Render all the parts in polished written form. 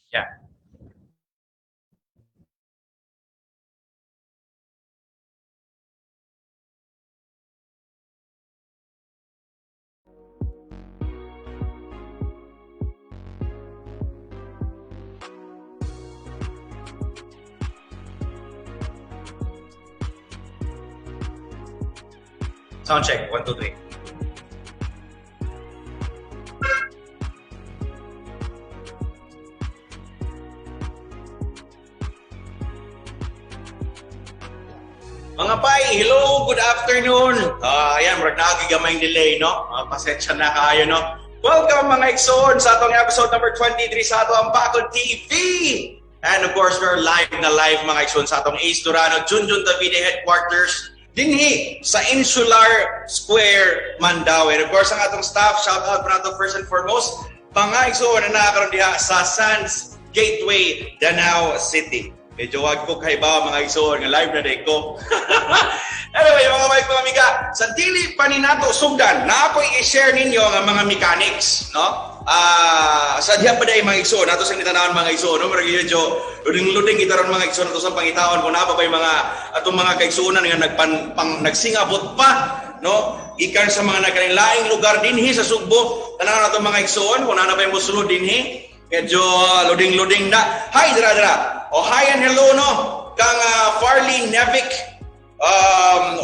Yeah. Sound check. 1, 2, 3. Mga pai, hello, good afternoon. Ayan, murag nagigamay delay, no? Pasensya na kaayo, no? Welcome mga igsoon sa atong episode number 23 sa ato ang Bakod TV. And of course, we're live na live mga igsoon sa atong Ace Durano, Junjun Davide Headquarters dinhi sa Insular Square, Mandaue. And of course, ang atong staff, shout out po nato first and foremost, mga igsoon na nakakaroon diha sa Sands Gateway, Danao City. Medyo wag ko kay ba mga igsoon nga live na day ko. Anyway, mga may mga amiga, sa dili pa ni nato sugdan, na ako'y i-share ninyo ang mga mechanics, no? Sa diha pa day mga igsoon, nato sa gitanawon mga igsoon, no? Murag medyo luding-luding kita ron mga igsoon nato sa pangitaon kung naa pa ba'y mga atong mga kaigsuonan nga nagsingabot pa, no? Gikan sa mga nagkalaing lugar dinhi sa Sugbo, tanaw nato mga igsoon kung naa na ba'y mosulod dinhi. Medyo luding-luding na. Hi, dira dira. Oh, hi and hello, no? Kang Farley Nevic,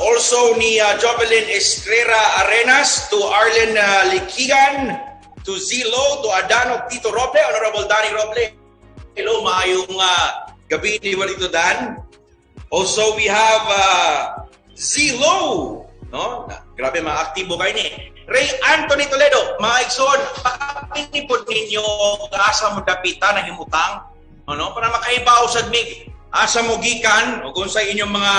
also ni Jovelyn Estrera Arenas, to Arlen Likigan, to Zilo, to Adano Tito Roble, Honorable Danny Roble. Hello, maayong gabi ni Walito Dan. Also, we have Zilo, no? Grabe, mga aktibo kayo ni. Ray Anthony Toledo, mga igsoon, pakapinipod ninyo asa mo dapita na himutang, ano, para makahibaw sad mig asa mo gikan o kung sa inyong mga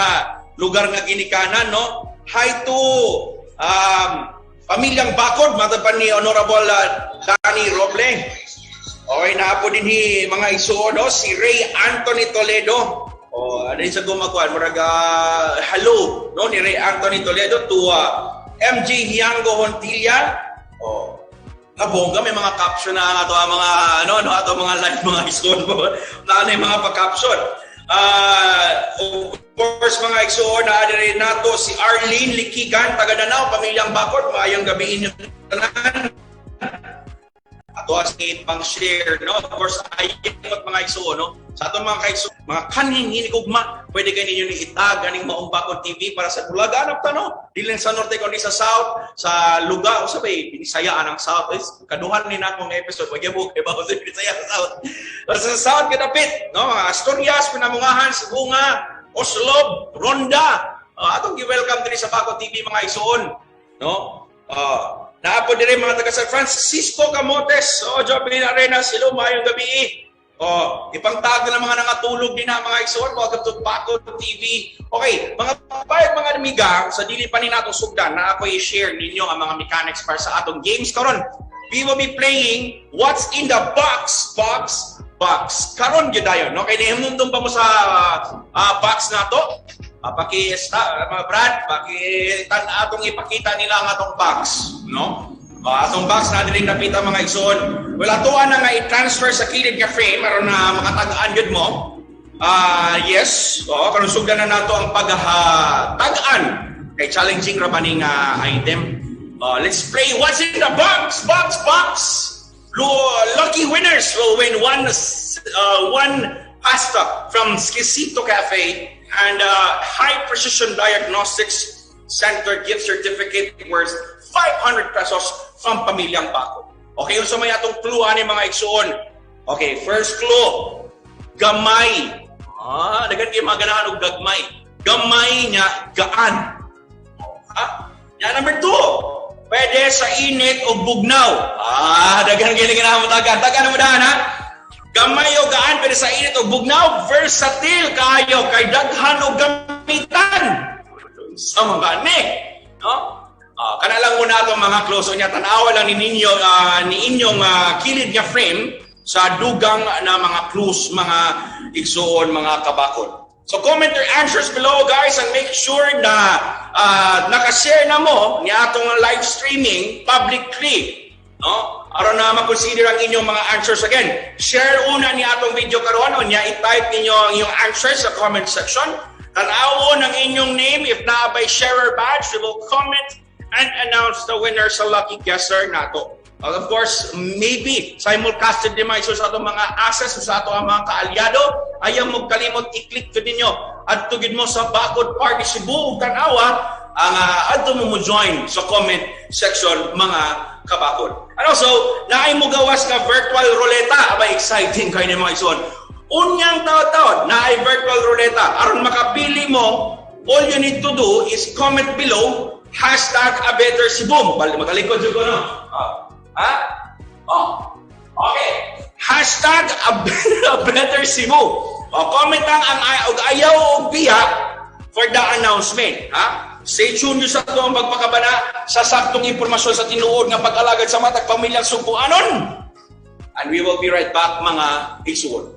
lugar nga ginikanan, no? Hi to pamilyang Bakod, matod pa ni Honorable Danny Roble. Okay, naa po din hi mga igsoon, no? Si Ray Anthony Toledo. O, ano sa gumakuan, murag hello, no, ni Ray Anthony Toledo to MJ Hiango Hontilla. Oh, kabongga, may mga caption na ang ato ang mga ano, no, ato mga live mga igsoon mo. Na ano yung mga pa-caption. Of course mga igsoon, naa diri nato si Arlene Likigan, taga Danao, pamilyang Bakod, maayong gabi inyo tanan. Ato as pang share, no? Of course, ayot mga igsoon, no? Sa atong mga kaigsoon, mga kanhing hinigugma, pwede kayo ninyo ni itag aning maong Bakod TV para sa bulaganap ta, no? Dili lang sa norte kundi sa south, sa lugar o sa bay Binisaya ang south is kaduhan ni nakong episode wag yabo kay bawo sa Binisaya sa south. Sa south kadapit, no? Mga Asturias, Pinamungahan, Sibunga, Oslob, Ronda. Atong gi-welcome diri sa Bakod TV mga igsoon, no? Naa po diri mga taga San Francisco Camotes, oh, Jovelyn Arenas, hello, maayong gabi. Oh, ipangtag na mga nangatulog din na mga igsoon, welcome to Bakod TV. Okay, mga payag mga amiga, sa dili pa ni nato sugdan na ako i-share ninyo ang mga mechanics para sa atong games karon. We will be playing What's in the Box, Box, Box. Karon gyud dayon, no? Kay nahimumdum pa mo sa box nato. Paki mga Brad, paki tan atong ipakita nila ang atong box, no? Atong box na diri napita mga igsoon. Well, atoa na nga i-transfer sa kilid nga frame aron na makatag-an gyud mo. Yes, oo, karon sugdan na nato ang paghatag-an kay challenging ra ba ning item. Let's play What's in the Box, Box, Box. Lucky winners will win one pasta from Squisito Cafe and High Precision Diagnostics Center gift certificate worth 500 pesos from Pamilyang Bakod. Okay, unsa may atong clue ani mga igsoon? Okay, first clue, gamay. Daghan kay mga ganahan og gagmay. Gamay nya gaan. Ya, number 2, pwede sa init o bugnaw. Daghan kay ganahan mo tagan. Tagan mo daan, ha? Gamay o gaan, pwede sa init o bugnaw, versatile kaayo kay daghan og gamitan. Sa mga gani, no? Kana lang muna atong mga close niya, tan-awa lang ninyo ni inyong kilid nga frame sa dugang na mga clues, mga igsuon, mga kabakod. So comment your answers below, guys, and make sure na naka-share na mo ni atong live streaming publicly. No? Aron na ma-consider ang inyong mga answers again. Share una ni atong video karon, unya i-type ninyo ang inyong answers sa comment section. Tan-awon ang inyong name if naa bay sharer badge, we will comment and announce the winner sa lucky guesser nato. Of course, maybe simulcasted din mga sa atong mga access sa ato ang mga kaalyado. Ayaw mo kalimot i-click to ninyo at tugid mo sa Bakod Party Cebu ug tan-awa ang adto mo mo join sa comment section, mga kabakod. And also, naay mo gawas nga virtual ruleta. Abay, exciting kayo ni mga ison. Unyang taon-taon, naay virtual ruleta. Aron makapili mo, all you need to do is comment below, #ABetterCebu. Matalikod ko, no? Ha? Oh. Okay. #ABetterCebu. O, comment lang ang ayaw o biya for the announcement. Ha? Stay tuned sa ito ang pagpakabana sa saktong impormasyon sa tinuod nga pag-alagad sa matag pamilyang Sugbuanon. And we will be right back, mga igsuon.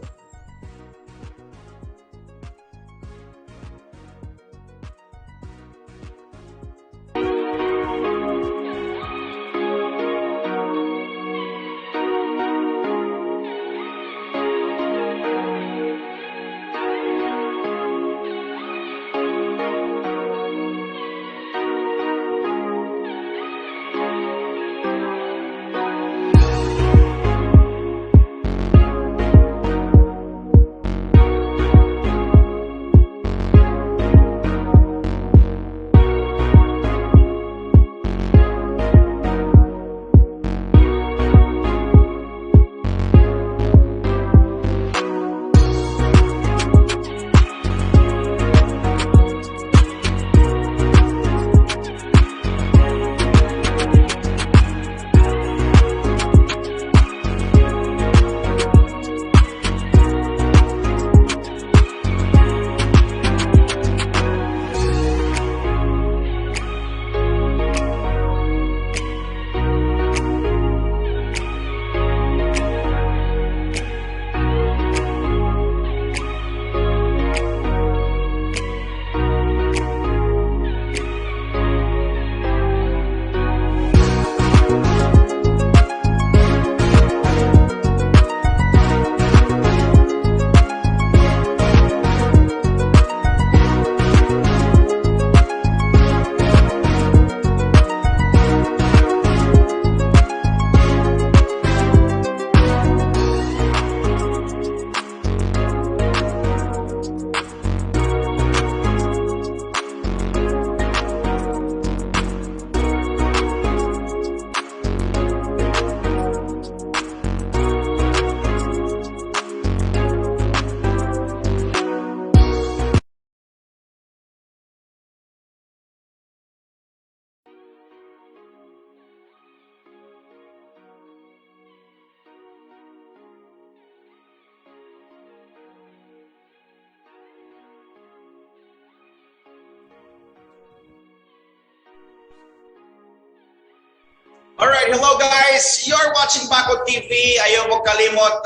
Alright, hello guys! You're watching Bakod TV. Ayaw mo kalimot,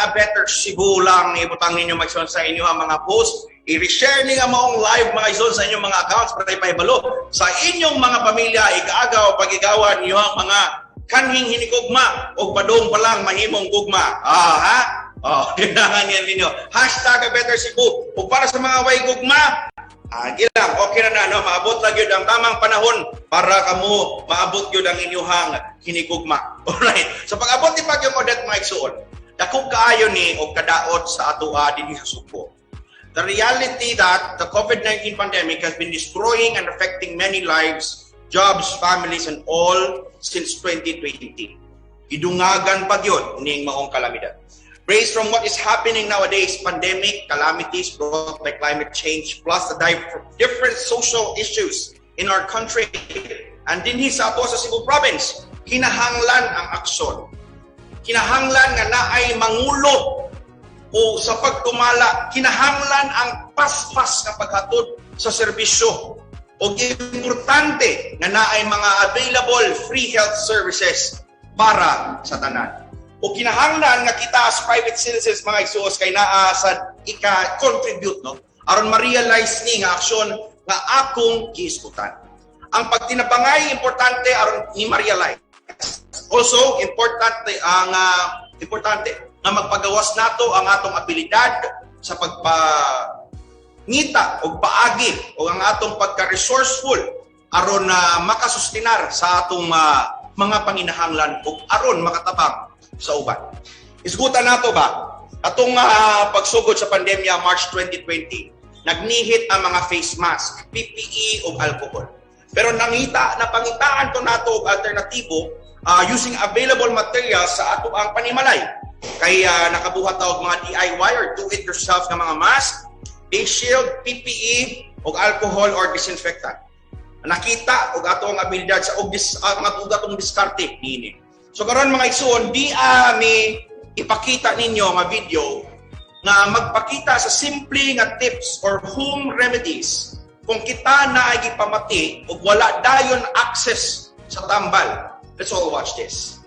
#ABetterCebu lang. Ibutang ninyo magson sa inyo ang mga post. I-share ninyo ang maong live mga ison sa inyong mga accounts para ipahibalo sa inyong mga pamilya, ikaagaw, pagigawan niyo ang mga kanhing hinigugma o padong pa lang mahimong gugma. Ha? Oh, kailangan yan ninyo. #ABetterCebu. O para sa mga way gugma, gilang, okay na na, no? Maabot lang yun ang tamang panahon para kamo maabot yun ang inyuhang hinigugma. Alright. So pag-abot ni Bagyong Odette, mga igsuon, dako kaayo ni og kadaot sa atoa dinhi sa Sugbo. The reality that the COVID-19 pandemic has been destroying and affecting many lives, jobs, families, and all since 2020. Gidungagan pa gyud ning maong kalamidad. Based from what is happening nowadays, pandemic, calamities brought by climate change, plus the different social issues in our country, and dinhi sa ato sa Cebu Province, kinahanglan ang aksyon. Kinahanglan nga naay mangulo o sa pagtumala, kinahanglan ang paspas nga paghatod sa serbisyo. O importante nga naay mga available free health services para sa tanan. O kinahanglan nga kita as private citizens, mga igsuos, kay naa sa ika-contribute, no, aron ma-realize ni nga aksyon nga akong giisgutan. Ang pagtinabangay importante aron ni ma-realize. Also, importante nga magpagawas nato ang atong abilidad sa pagpa ngita og paagi o ang atong pagka-resourceful aron na makasustinar sa atong mga panginahanglan ug aron makatabang sa uban. Isgutan nato ba atong pagsugod sa pandemya March 2020, nagnihit ang mga face mask, PPE ug alcohol. Pero nangita napangitaan to nato og alternatibo using available materials sa ato ang panimalay. Kay nakabuhat ta og mga DIY or do it yourself nga mga mask, face shield, PPE ug alcohol or disinfectant. Nakita og ato ang abilidad sa og dis, ang ato atong diskarte niini. So karon, mga igsuon, di mi ipakita ninyo nga video nga magpakita sa simple nga tips or home remedies kung kita na ay gipamati ug wala dayon access sa tambal. Let's all watch this.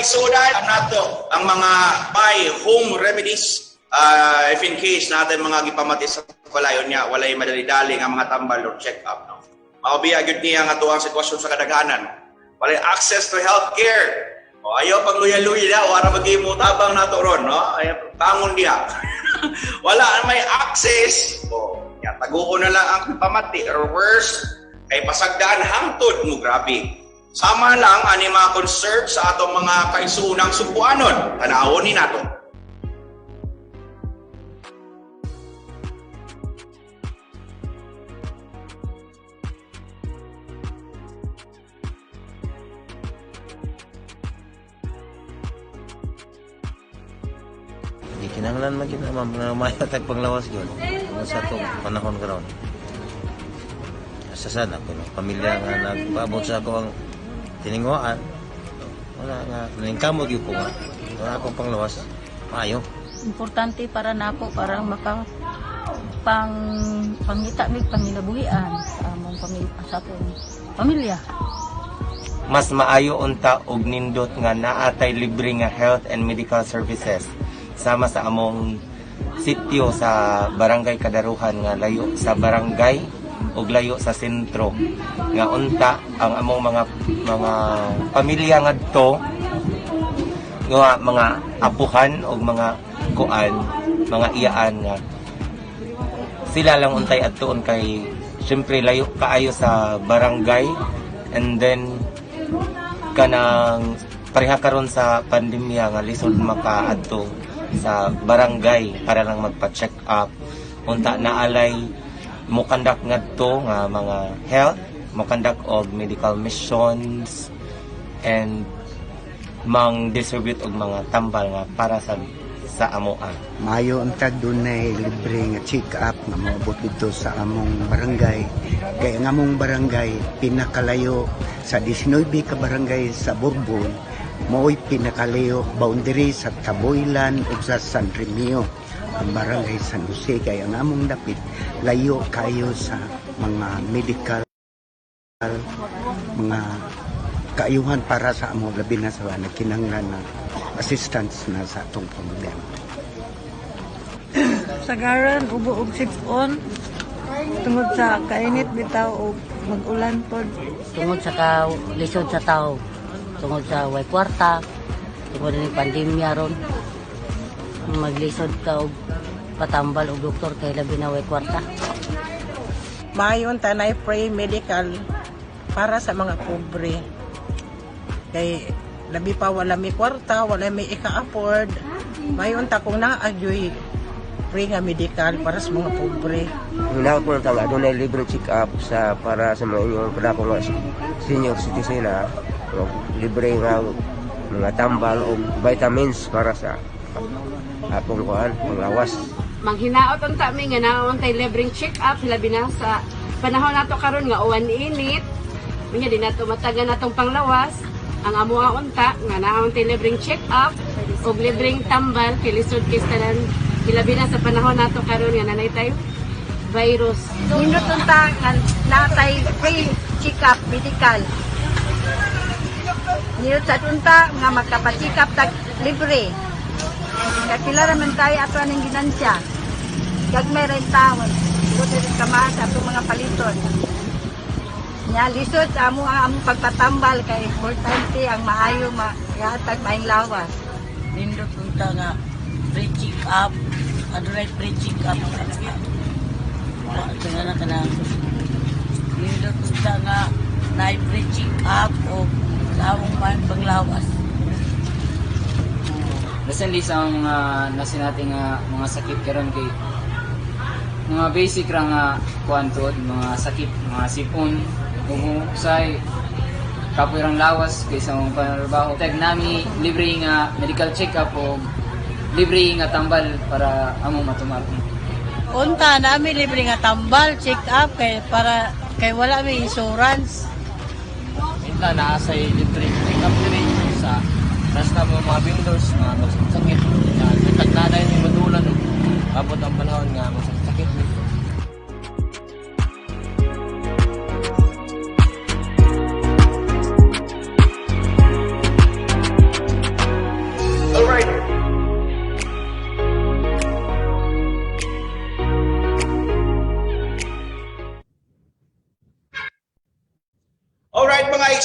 kaigsuonan nato ang mga may home remedies if in case natin mga gipamati sa palayon niya, walay madali-dali nga mga tambal or check up, no. Mao biya gyud niya nga tuang sitwasyon sa kadaghanan. Walay access to healthcare. O ayaw pag luya-luya na, wala magimo tabang nato ron, no? Ay bangon diha. Wala may access. O, ya taguon na lang ang pamati or worse, kay pasagdaan hangtod mo grabe. Sama lang ani mga concern sa atong mga kaigsuonang Sugbuanon. Tanawon ni nato. Di kinahanglan man gyud na, ma'am, nga maayo tag panglawas gyud. Tungod sa atong panahon karon. Sa sana ko pamilya nga nagpaabot sa ako ang tininguan. Wala nga ningkamot gyud ko nga. Wala akong panglawas. Maayo. Importante para nako para maka pang pangita mig panginabuhian sa among pamilya, sa atong pamilya. Mas maayo unta og nindot nga naa tay libre nga health and medical services sama sa among sitio sa Barangay Kadaruhan nga layo sa barangay ug layo sa sentro, nga unta ang among mga pamilya ngadto nga mga apuhan og mga kuan, mga iyaan, nga sila lang untay adtuon kay syempre layo kaayo sa barangay. And then kanang pareha karon sa pandemya nga lisod makaadto sa barangay para lang magpa-check up. Unta naalay mo-conduct ngadto nga mga health, mo-conduct og medical missions and mang distribute og mga tambal nga para sa amoa. Maayo ang tag dunay libre nga check-up nga moabot dito sa among barangay. Kay ang among barangay pinakalayo sa 19 ka barangay sa Borbon, mao'y pinakalayo, boundary sa Taboylan ug sa San Remio. Ang Barangay San Jose kay ang among dapit layo kayo sa mga medical, mga kaayuhan para sa amo, labi na sa nagkinahanglan na assistance na sa atong pamilya. Sagaran, ubo og sipon tungod sa kainit bitaw og mag-ulan pod. Tungod sa ka lisod sa tao, tungod sa way kwarta, tungod ni pandemya ron, maglisod ka og patambal og doktor kay labi na way kwarta. Maayon tanay free medical para sa mga pobre. Kay labi pa wala may kwarta, wala may ika-afford. Maayon ta kung naa gyoy free nga medical para sa mga pobre. Hinaot ko lang tama, adunay libre check-up sa para sa mga inyong padako nga senior citizen na o libre nga mga tambal o vitamins para sa atong kuan panglawas. Manghinaot unta mi nga naa tay libreng check-up, labi na sa panahon nato karon nga uwan init. Unya di nato matagan natong panglawas. Ang amoa unta nga naa tay libreng check-up ug libreng tambal kay lisod kay sa tanan, labi na sa panahon nato karon nga nanay tayo virus. Nindot unta nga natay free check-up medical. Nindot sa unta nga magkapa-check up tag libre. Kay pila ra man tayo ato aning ginansya. Gagmay ra taon. Siguro rin kamahan sa atong mga paliton. Nya lisod sa amo ang among pagpatambal kay importante ang maayo magatag maayong lawas. Nindot unta nga free check up, adunay free check up. Wa na kana nindot unta nga naay free check up o sa among man panglawas. Recently sa mga nasinati nga mga sakit karon kay mga basic ra nga kuan tuod, mga sakit, mga sipon, ubo, usay kapoy rang lawas kay sa mga panarbaho. Tag nami libre nga medical check up o libre nga tambal para among matumar. Unta nami libre nga tambal check up kay para kay wala may insurance. Minta naa say libre check up diri sa basta mo mga vendors nga magsakit. Tag na ni madulan og abot ang panahon nga magsakit ni.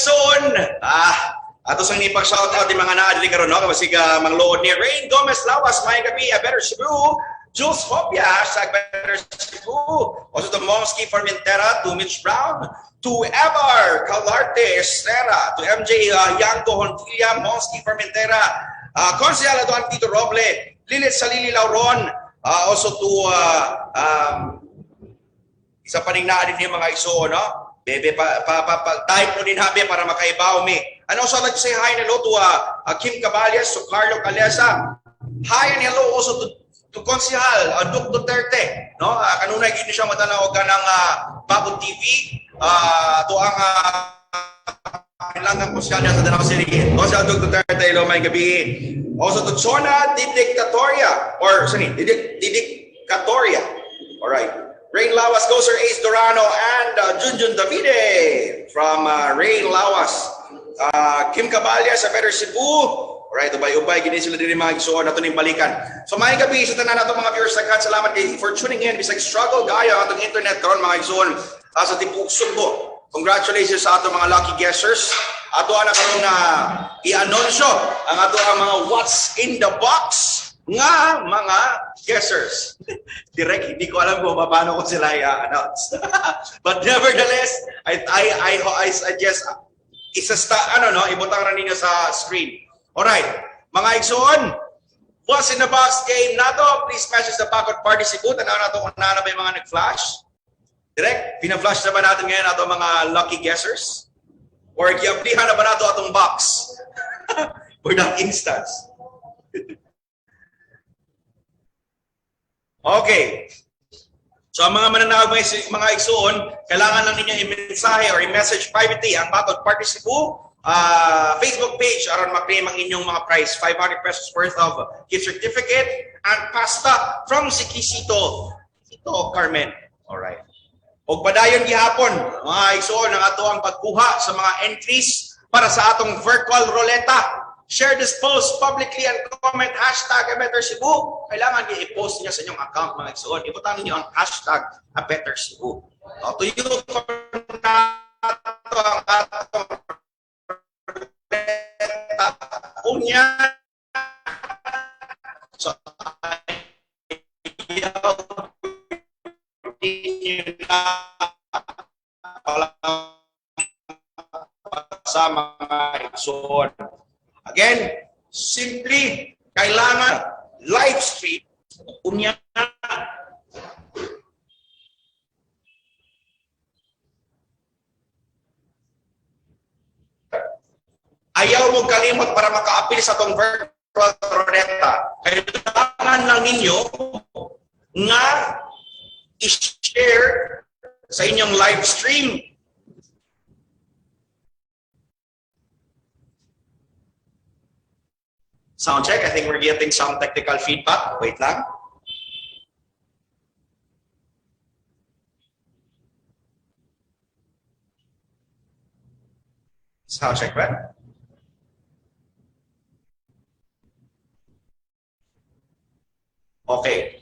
igsoon, ato sang nipag shout out yung mga naa diri karon, no, kasi mangluod ni Rain Gomez Lawas, may gabi, A Better Cebu, Jules Hopia, #BetterCebu, also to Monsky Formentera, to Mitch Brown, to Evar Calarte Estrera, to MJ Yango Hontilla, Monsky Formentera, Consel Aduan Tito Roble, Lilith Salili Lauron, also to isa pa ning naa din yung mga igsoon, no? Bebe, pa, pa, pa, pa, type mo din habi para makaibaw mi. And also I'd like to say hi and hello to Kim Caballes, to Carlo Calesa. Hi and hello also to Konsihal Duke Duterte, no? Kanunay gid siya matanaw og kanang Bakod TV. To ang kailangan konsihal niya sa Danao City. Konsihal Duke Duterte, hello, may gabi. Also to Chona Didictatoria or sorry, Didicatoria. All right. Rain Lawas, go Sir Ace Dorano and Junjun Davide from Rain Lawas. Kim Cabalya sa Better Cebu. Alright, ubay-ubay, gini sila diri mga igsoon nato ning balikan. So maayong gabi sa tanan nato mga viewers, daghan salamat kay for tuning in bisag struggle gaya ang atong internet karon, mga igsoon, sa tibuok Sugbo. Congratulations sa atong mga lucky guessers. Ato ana karon na i-anunsyo ang ato ang mga what's in the box nga mga guessers. Direct, hindi ko alam kung paano ko sila i-announce. But nevertheless, I suggest isa sa ano, no, ibutang ra ninyo sa screen. Alright, mga igsoon, what's in the box game nato? Please message the Bakod Party Cebu. Tanaw nato kung na ba yung mga nag-flash. Direct, pina-flash na ba natin ngayon ato mga lucky guessers? Or giablihan na ba nato atong box? For that instance. Okay. So ang mga mananaog, mga igsoon, kailangan lang ninyo i-mensahe or i-message privately ang Bakod Party Cebu Facebook page aron ma-claim ang inyong mga prize, 500 pesos worth of gift certificate and pasta from si Kisito Kisito Carmen. Alright. Og padayon gihapon, mga igsoon, ang ato ang pagkuha sa mga entries para sa atong virtual ruleta. Share this post publicly and comment #ABetterCebu. Kailangan i-post niyo sa inyong account, mga igsoon. Ibutang niyo ang #ABetterCebu. O, tuyo ko nato ang atong ruleta. Unya. So, ayaw ninyo na sa mga igsoon. Again, simply, kailangan live stream. Unya, ayaw mo kalimot para makaapil sa atong virtual ruleta. Kailangan lang ninyo nga i-share sa inyong live stream. Sound check. I think we're getting some technical feedback. Wait lang. Sound check, right? Okay.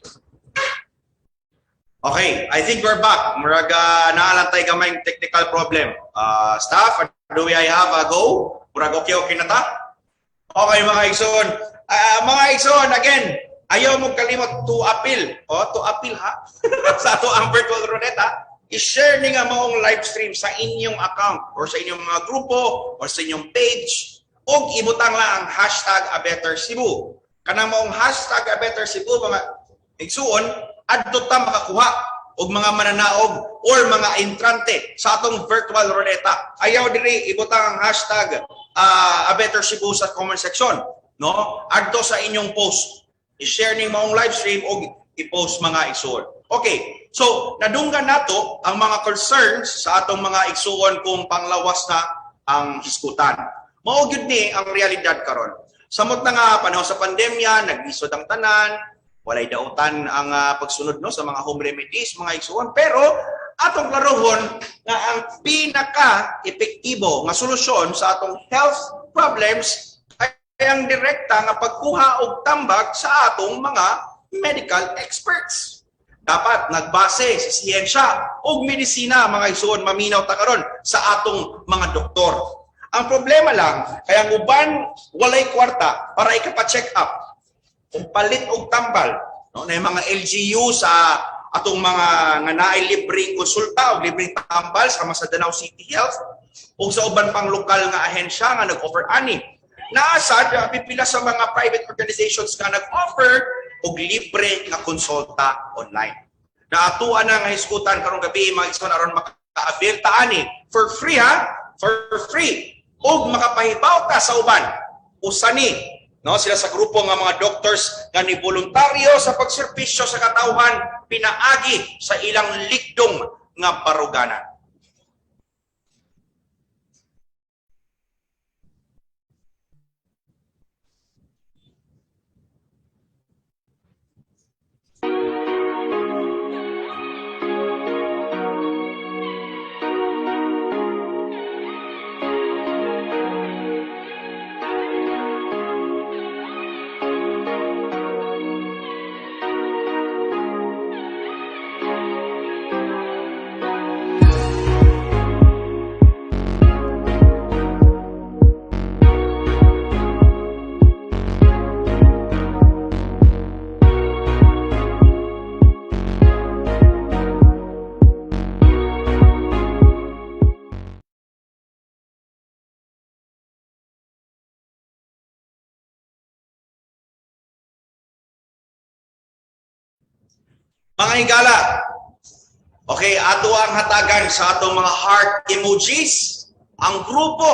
Okay, I think we're back. Murag naalantay gamay technical problem. Staff, do I have a go? Murag okay na ta? Okay, mga igsoon. Mga igsoon, again, ayaw mo kalimot to appeal. O, to appeal ha? Sa ato ang virtual ruleta, i-share ni nga maong live stream sa inyong account or sa inyong mga grupo or sa inyong page og ibutang lang ang #ABetterCebu. Kanang maong #ABetterCebu, mga igsoon, adto ta makakuha og mga mananaog or mga entrante sa atong virtual ruleta. Ayaw diri ibutang ang #ABetterCebu sa comment section, no? Adto sa inyong post. I-share ning maong live stream og i-post, mga igsoon. Okay, so nadunggan nato ang mga concerns sa atong mga igsoon kung panglawas na ang hisgutan. Mao gyud ni ang realidad karon. Samot na nga panahon sa pandemya, naglisod ang tanan, walay dautan ang pagsunod, no, sa mga home remedies, mga igsoon, pero atong klarohon nga ang pinaka-epektibo nga solusyon sa atong health problems ay ang direkta nga pagkuha og tambag sa atong mga medical experts. Dapat nagbase sa siyensya ug medisina, mga igsoon, maminaw ta karon sa atong mga doktor. Ang problema lang, kaya ang uban walay kwarta para ikapa-check up. Kung palit og tambal, no, na yung mga LGU sa atong mga nga naay libreng konsulta o libreng tambal sama sa Danao City Health o sa uban pang lokal nga ahensya nga nag-offer ani. Naasad pipila sa mga private organizations nga nag-offer og libre nga konsulta online. Naatuan na nga hisgutan karong gabi mga igsoon aron maka-avail ta ani for free ha, for free ug makapahibaw ta sa uban. Usa ni no sila sa grupo nga mga doctors nga ni voluntaryo sa pagserbisyo sa katawhan pinaagi sa ilang ligdong nga baruganan. Mga higala, okay, ato ang hatagan sa atong mga heart emojis, ang grupo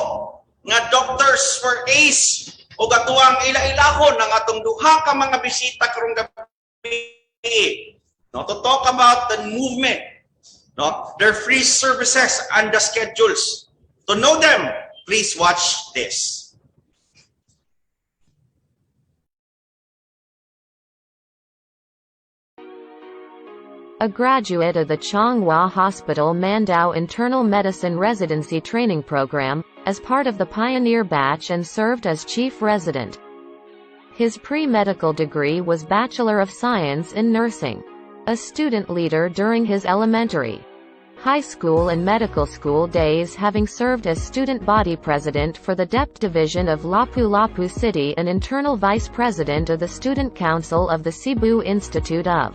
nga Doctors for ACE o atuang ila-ilahon ang atong duha ka mga bisita karong gabi. No, to talk about the movement, no, their free services and the schedules. To know them, please watch this. A graduate of the Chong Hua Hospital Mandaue Internal Medicine Residency Training Program, as part of the pioneer batch and served as chief resident. His pre-medical degree was Bachelor of Science in Nursing. A student leader during his elementary, high school and medical school days, having served as student body president for the Dept Division of Lapu-Lapu City and internal vice president of the Student Council of the Cebu Institute of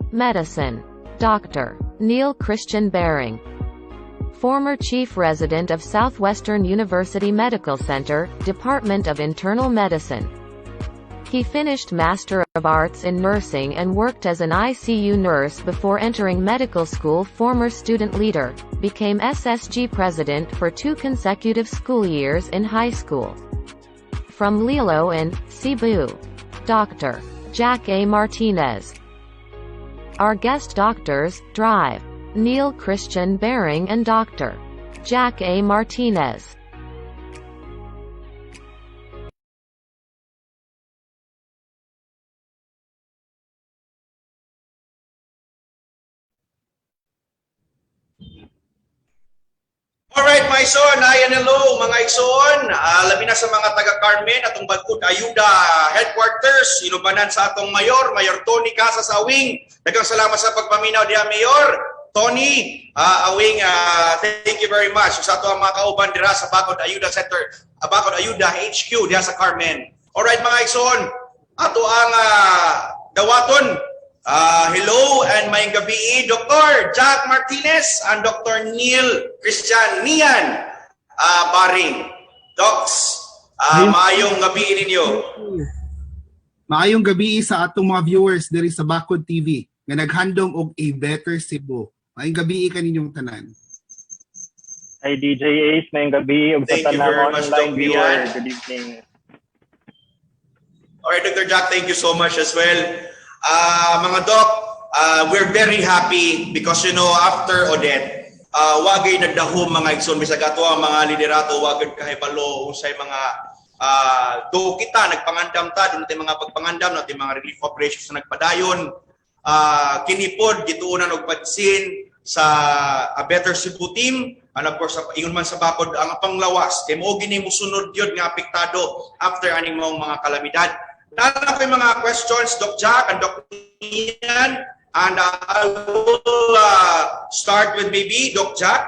Medicine. Dr. Neil Christian Baring, former chief resident of Southwestern University Medical Center, Department of Internal Medicine. He finished Master of Arts in Nursing and worked as an ICU nurse before entering medical school. Former student leader, became SSG president for 2 consecutive school years in high school. From Lilo in Cebu, Dr. Jack A. Martinez. Our guest doctors, Drive, Neil Christian Baring and Dr. Jack A. Martinez. Alright, my son, hi and hello, mga igsoon. Labi na sa mga taga-Carmen, atong Bagud Ayuda Headquarters, inubanan sa atong Mayor, Mayor Tony Casas Awing. Daghang salamat sa pagpaminaw diha, Mayor Tony Awing, thank you very much. Sa ato ang mga kauban dira sa Bagud Ayuda Center, Bagud Ayuda HQ diha sa Carmen. Alright, mga igsoon, ato ang dawaton. Hello and maayong gabi, Dr. Jack Martinez and Dr. Neil Christian Nian Baring. Docs, maayong gabi ninyo. Maayong gabi sa atong mga viewers diri sa Bakod TV nga naghandom og a better Cebu. Maayong gabi kaninyong tanan. Hi DJ Ace, maayong gabi ug sa tanan online viewer. Good evening. All right, Dr. Jack, thank you so much as well. Mga doc, we're very happy because you know after Odette, wagay nagdahom mga igsoon bisag ato ang mga liderato wagay kahibalo unsay mga do kita nagpangandam ta dun natin mga pagpangandam natin mga relief operations na nagpadayon. Kinipod gituonan og pansin sa A Better Cebu team and of course ingon man sa bakod ang panglawas kay mao gini mosunod gyud nga apektado after aning maong mga kalamidad. Nala ko yung mga questions, Doc Jack and Doc Ian, and I will start with maybe Doc Jack.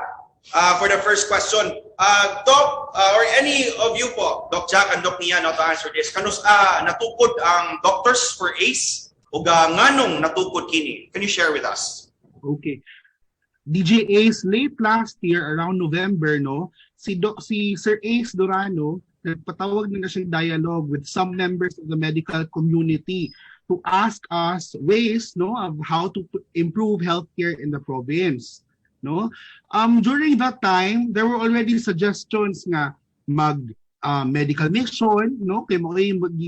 For the first question, Doc, or any of you po, Doc Jack and Doc Nian, no, to answer this, kanus natukod ang Doctors for ACE ug nganong natukod kini? Can you share with us? Okay. DJ Ace, late last year, around November, no, si Sir Ace Durano, nagpatawag na siyang dialogue with some members of the medical community to ask us ways, no, of how to improve healthcare in the province, no. During that time, there were already suggestions nga mag medical mission, no, kay mao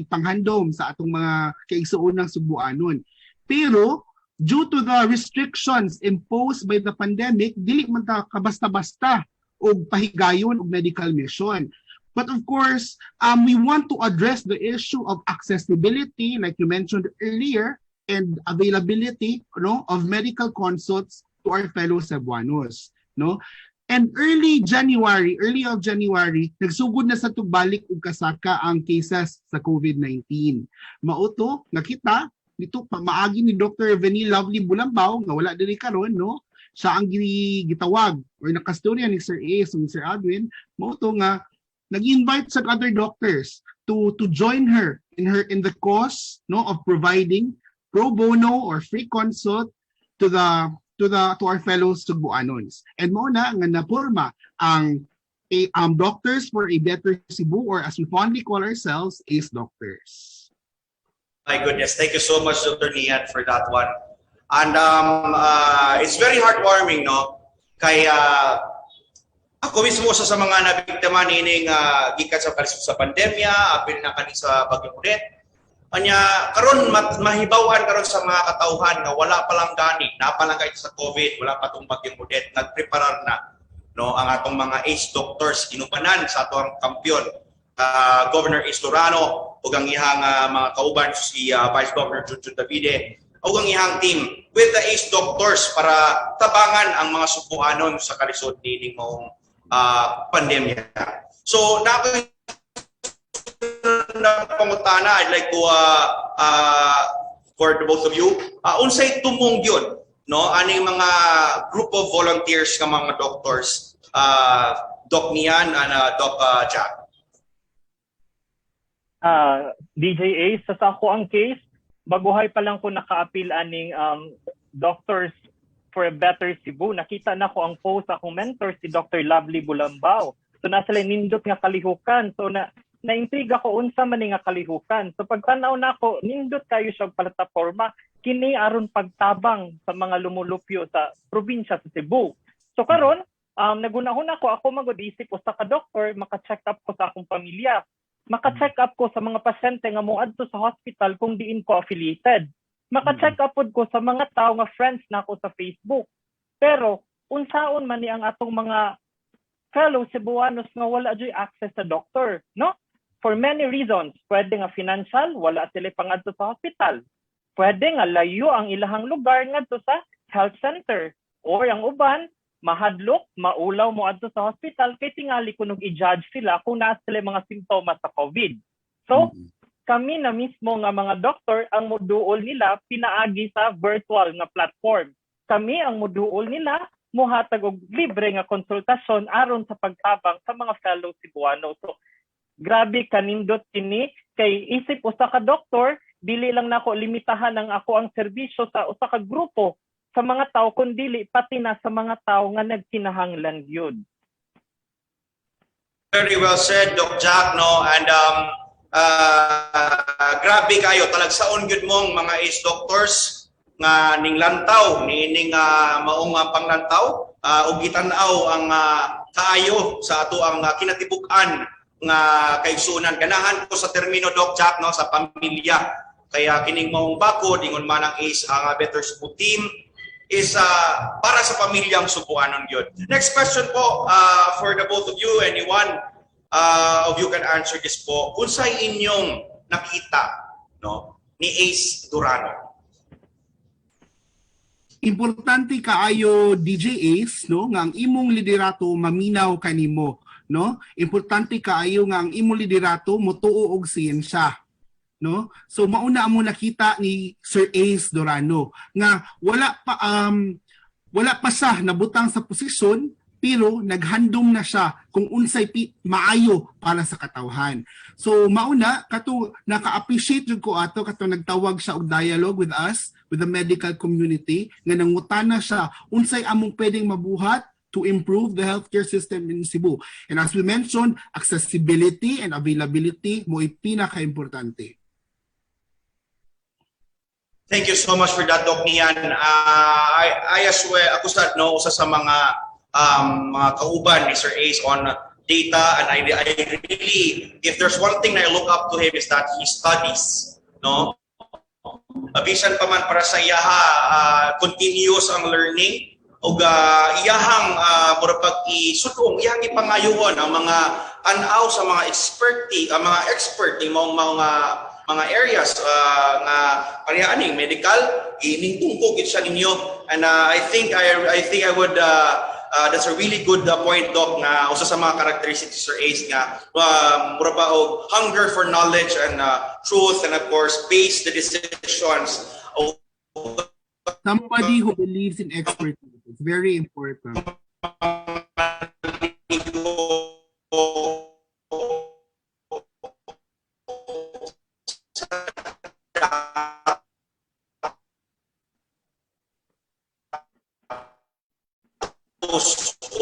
panghandom sa atong mga kaigsuonang Sugbuanon. Pero due to the restrictions imposed by the pandemic, dili man ta kabasta-basta og pahigayon og medical mission. But of course, we want to address the issue of accessibility, like you mentioned earlier, and availability, no, of medical consults to our fellow Cebuanos, no? And early January, early of January, nagsugod na sa tugbalik og kasaka ang cases sa COVID-19. Mao to, nakita dito pa maagi ni Dr. Venil Lovely Bulambao nga wala diri karon, no, siya ang gitawag or nakastorya ni Sir Ace ug Sir Alwin. Mao to nga nag-invite sa other doctors to join her in the cause, no, of providing pro bono or free consult to our fellow Sugbuanons. And mao na nga naporma ang Doctors for a Better Cebu, or as we fondly call ourselves, ACE Doctors. My goodness, thank you so much, Dr. Nian, for that one. And it's very heartwarming, no? Kaya ako mismo sa mga nabiktima nining gikan sa kalisod sa pandemya, apil na kani sa Bagyong Odette. Anya karon mahibaw-an karon sa mga katawhan nga wala pa lang gani, na pa lang kahit sa COVID, wala pa tong Bagyong Odette, nagpreparar na, no, ang atong mga ACE doctors inupanan sa atong kampiyon, Governor Ace Durano ug ang iyang mga kauban, si Vice Governor Junjun Davide ug ang iyang team with the ACE doctors para tabangan ang mga Sugbuanon sa kalisod nining maong pandemya. So, na na pangutana, I'd like to for the both of you, unsay tumong yun, no, aning mga group of volunteers nga mga doctors, Doc Nian and Doc Jack? DJ Ace, sa ako ang case, baguhay pa lang ko naka-apil aning Doctors for a Better Cebu. Nakita na ko ang post akong mentor, si Dr. Lovely Bulambao. So nasa sila nindot nga kalihukan. So na naintriga ko unsa man ni nga kalihukan. So pagtanaw nako, nindot kayo siya plataporma kini aron pagtabang sa mga lumulupyo sa probinsya sa Cebu. So karon nagunahon ako, ako magud isip usa ka doktor, maka-check up ko sa akong pamilya. Maka-check up ko sa mga pasyente nga moadto sa hospital kung diin ko affiliated. Maka-check up pod ko sa mga tao nga friends nako sa Facebook. Pero unsaon man ni ang atong mga fellow Cebuanos nga wala joy access sa doktor, no? For many reasons, pwede nga financial, wala sila pangadto sa hospital. Pwede nga layo ang ilahang lugar ngadto sa health center. Or ang uban, mahadlok, maulaw mo adto sa hospital kay tingali kunog i-judge sila kung naa sila mga simptomas sa COVID. So, kami na mismo nga mga doktor ang moduol nila pinaagi sa virtual nga platform. Kami ang moduol nila, muhatag og libre nga konsultasyon aron sa pagtabang sa mga fellow Cebuano. So, grabe kanindot kini kay isip usa ka doktor, dili lang nako limitahan ang ako ang serbisyo sa usa ka grupo sa mga tao kundili pati na sa mga tao nga nagkinahanglan gyud. Very well said, Doc Jack, no? And grabe kayo, talagsaon gyud mong mga ACE doctors nga ninglantaw niining maong panglantaw ug gitan-aw ang kaayo sa ato ang kinatibuk-an nga kaigsuonan. Ganahan ko sa termino, Doc Jack, no, sa pamilya. Kaya kining maong bakod, ingon man ang ACE ang Better Cebu team is para sa pamilyang Sugbuanon yun. Next question po for the both of you, anyone of you can answer this po. Unsay inyong nakita, no, ni Ace Durano? Importante kaayo, DJ Ace, no, nga ang imong liderato maminaw kanimo, no? Importante kaayo nga ang imong liderato motuo og siyensya, no? So mauna mo nakita ni Sir Ace Durano nga wala pa siya nabutang sa posisyon. Pero naghandom na siya kung unsay maayo para sa katawhan. So mauna kato naka-appreciate jud ko ato kato nagtawag siya og dialogue with us, with the medical community, nga nangutana siya unsay among pwedeng mabuhat to improve the healthcare system in Cebu. And as we mentioned, accessibility and availability mo pinaka-importante. Thank you so much for that, Doc Nian. I as well, ako sa, no, usa sa mga kauban ni Sir Ace on data, and I really, if there's one thing I look up to him is that he studies, no? Bisan pa man para sa iyaha, continuous ang learning ug iyahang mura pag isudong, iyahang ipangayuon ang mga tan-aw sa mga experti, ang mga expert ni maong mga areas nga pareha aning medical, iningtungko gid siya ninyo. And I think I would that's a really good point, Doc, nga usa sa mga characteristics ni Sir Ace nga mura ba og hunger for knowledge and truth and, of course, base the decisions. Somebody who believes in expertise. It's very important.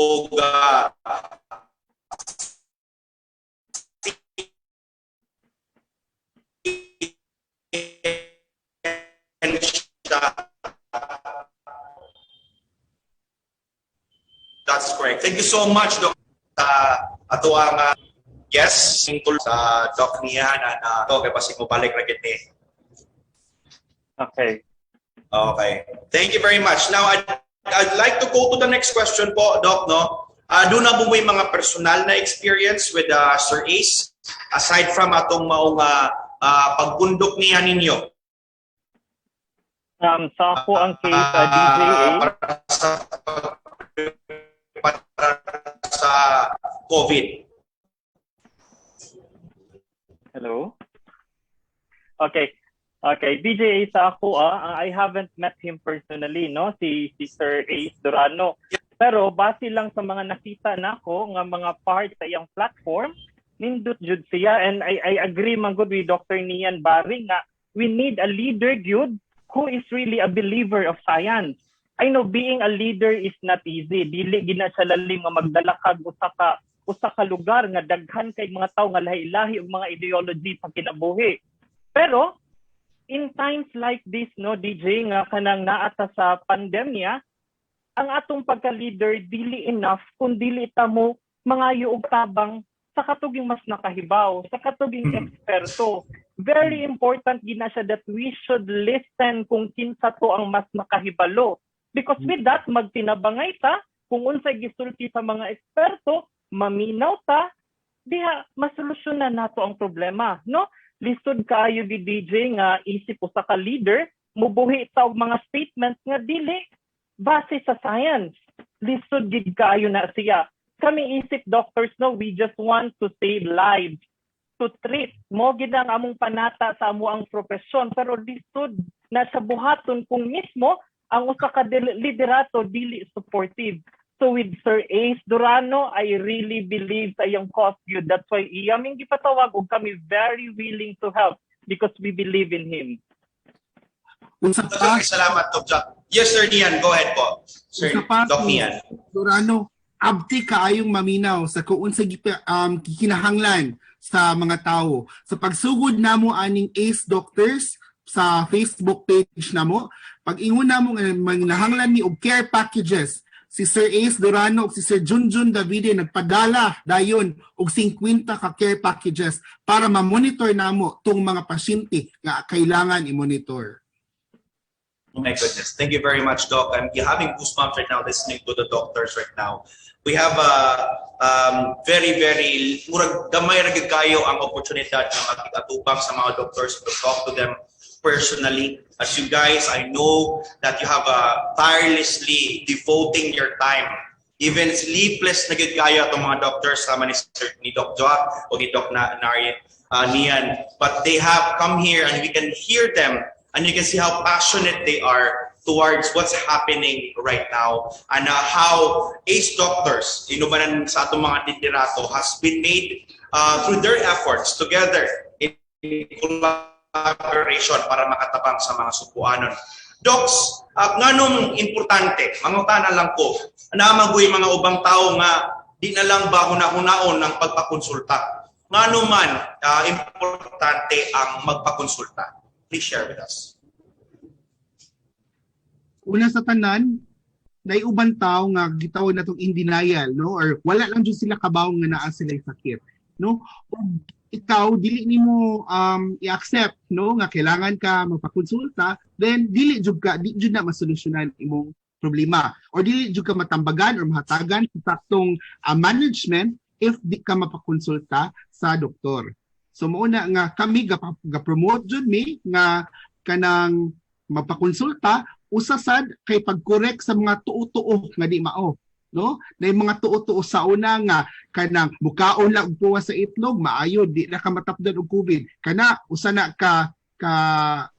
Og That's correct. Thank you so much, Doc. Sa ato ang yes, sa Doc niya na to kay basig mo balik ra gid ni. Okay. Okay. Thank you very much. Now, I'd like to go to the next question po, Doc, no? Doon na mo may mga personal na experience with Sir Ace aside from atong maong pagpundok niya ninyo? Sa ako ang case, DJ Ace. Para sa COVID. Hello? Okay. Okay, DJ Ace, sa ako I haven't met him personally, no, si Sir Ace Durano. Pero base lang sa mga nakita nako nga mga part sa iyang platform, nindot jud siya, and I agree man gud with Dr. Nian Baring nga we need a leader gyud who is really a believer of science. I know being a leader is not easy. Dili gid na siya lalim nga magdala kag usa ka lugar nga daghan kay mga tawo nga lahi-lahi og mga ideology sa kinabuhi. Pero in times like this, no, DJ, nga kanang naata sa pandemya, ang atong pagka-leader dili enough kung dili ta mo mangayo og tabang sa katuging mas nakahibaw, sa katuging eksperto. Very important gina siya that we should listen kung kinsa to ang mas nakahibalo. Because with that, magtinabangay ta kung unsay gisulti sa mga eksperto, maminaw ta, diha masolusyonan nato ang problema, no? Lisod kaayo di, DJ, nga isip usa ka leader mubuhi ta og mga statements nga dili base sa science. Lisod gid kaayo na siya. Kami isip doctors, no, we just want to save lives, to treat. Mo gid ang among panata sa amo ang profesyon, pero lisod na sa buhaton kung mismo ang usa ka liderato dili supportive. So with Sir Ace Durano, I really believe sa iyang cause yun. That's why iya ming gipatawag ug kami very willing to help because we believe in him. Usa pa, Salamat, Doc Jack. Yes, Sir Nian, go ahead po. Sir Usa pa, Doc Nian. Durano, abti kaayong maminaw sa kung unsa kinahanglan sa mga tao. Sa pagsugod namo aning Ace Doctors sa Facebook page namo, pag ingon namo nga manginahanglan ni og care packages, si Sir Ace Durano ug si Sir Junjun Davide nagpadala dayon og 50 ka care packages para ma-monitor namo tong mga pasyente nga kailangan i-monitor. Oh my goodness. Thank you very much, Doc. I'm having goosebumps right now listening to the doctors right now. We have a very, very, murag gamay ra gyud kayo ang oportunidad na makikatubang sa mga doctors, to talk to them personally. As you guys, I know that you have a tirelessly devoting your time. Even sleepless na gyud kayo atong mga doctors sama ni Sir, ni Doc Joa o ni Doc na, Nari, Nian. But they have come here and we can hear them and you can see how passionate they are. towards what's happening right now and how ACE Doctors, inubanan sa atong mga liderato, has been made through their efforts together in collaboration para makatabang sa mga Sugbuanon. Docs, nganong importante, mangutana lang ko, naamagoy mga ubang tao nga di na lang ba huna-hunaon ng pagpakonsulta. Ngano man importante ang magpakonsulta? Please share with us. Una sa tanan, naiuban tao nga gitawag na tong in denial, no? Or wala lang jud sila kabaw nga naa sila sakit, no? Ug ikaw dili nimo i-accept, no, nga kailangan ka magpakonsulta, then dili jud ka di jud na masolusyonan imong problema or dili jud ka matambagan or mahatagan sa saktong management if di ka mapakonsulta sa doktor. So mao na nga kami ga-promote jud mi nga kanang mapakonsulta, usa sad kay pag-correct sa mga tuo-tuo nga di mao, no? Na yung mga tuo-tuo sa una nga kanang mukaon lang og puwas sa itlog, maayo, di na ka matapdan og COVID. Kana usa na ka ka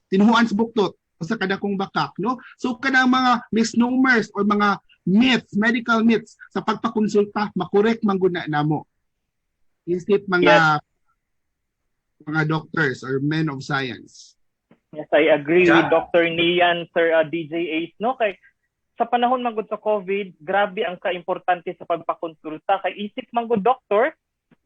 tinuhuan sa buktot, usa ka dakong bakak, no? So kanang mga misnomers or mga myths, medical myths sa pagpakonsulta, makorek man gud na namo. Isip mga mga doctors or men of science. Yes, I agree with Dr. Nian, Sir DJ Ace, no? Kay sa panahon man gud sa COVID, grabe ang kaimportante sa pagpakonsulta. Kay isip man gud doctor,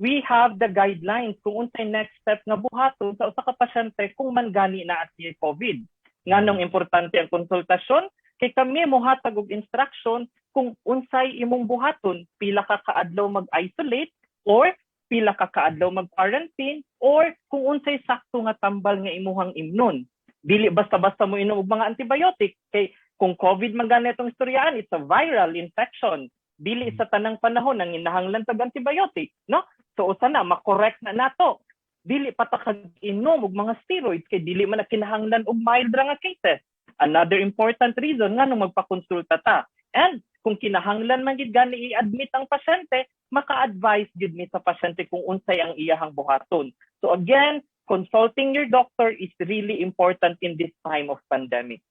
we have the guidelines kung unsay next step nga buhaton sa usa ka pasyente kung man gani na at COVID. Nganong importante ang konsultasyon? Kay kami mohatag og instruction kung unsay imong buhaton, pila ka kaadlaw mag-isolate or pila ka kaadlaw mag-quarantine or kung unsay sakto nga tambal nga imuhang imnon. Dili basta-basta mo inom og mga antibiotic kay kung COVID man gani itong istoryaan, it's a viral infection. Dili sa tanang panahon ang inahanglan tag antibiotic, no? So usa na makorek na nato. Dili pa ta kag inom og mga steroids kay dili man na kinahanglan og mild ra nga cases. Another important reason nganong magpakonsulta ta. And kung kinahanglan man gid gani i-admit ang pasyente, maka-advise gid mi sa pasyente kung unsay ang iyahang buhaton. So again, consulting your doctor is really important in this time of pandemic.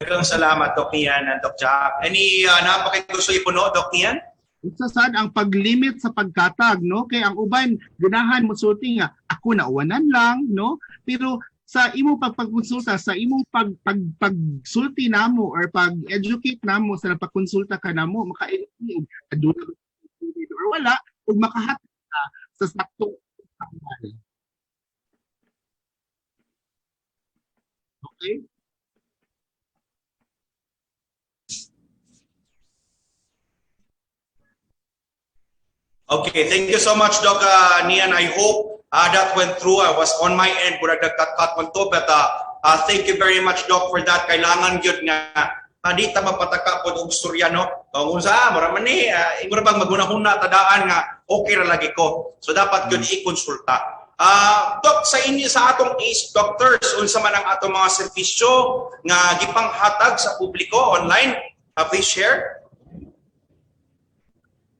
Daghang salamat, Doc Nian and Doc Jack. Any napakigusto ipuno, Doc Nian? Usa sad ang paglimit sa pagkatag, no? Kay ang uban ganahan mo sulti nga ako nauwanan lang, no? Pero sa imong pagpakonsulta, sa imong pag pag pagsulti namo or pag-educate namo sa pagkonsulta ka namo, maka aduna or wala ug makahatag ka sa saktong tambal. Okay? Okay, thank you so much, Doc Nian. I hope that went through. I was on my end, murag nagkat-kat man to, but thank you very much, Doc, for that. Kailangan gyud nga di ta mapataka pod og istorya, no? Kung unsa, mura man ni, mura bang magunahuna tadaan nga okay ra lagi ko. So dapat gyud i-konsulta. Doc, sa inyo, sa atong ACE Doctors, unsa man ang atong mga serbisyo nga gipanghatag sa publiko online? Please share.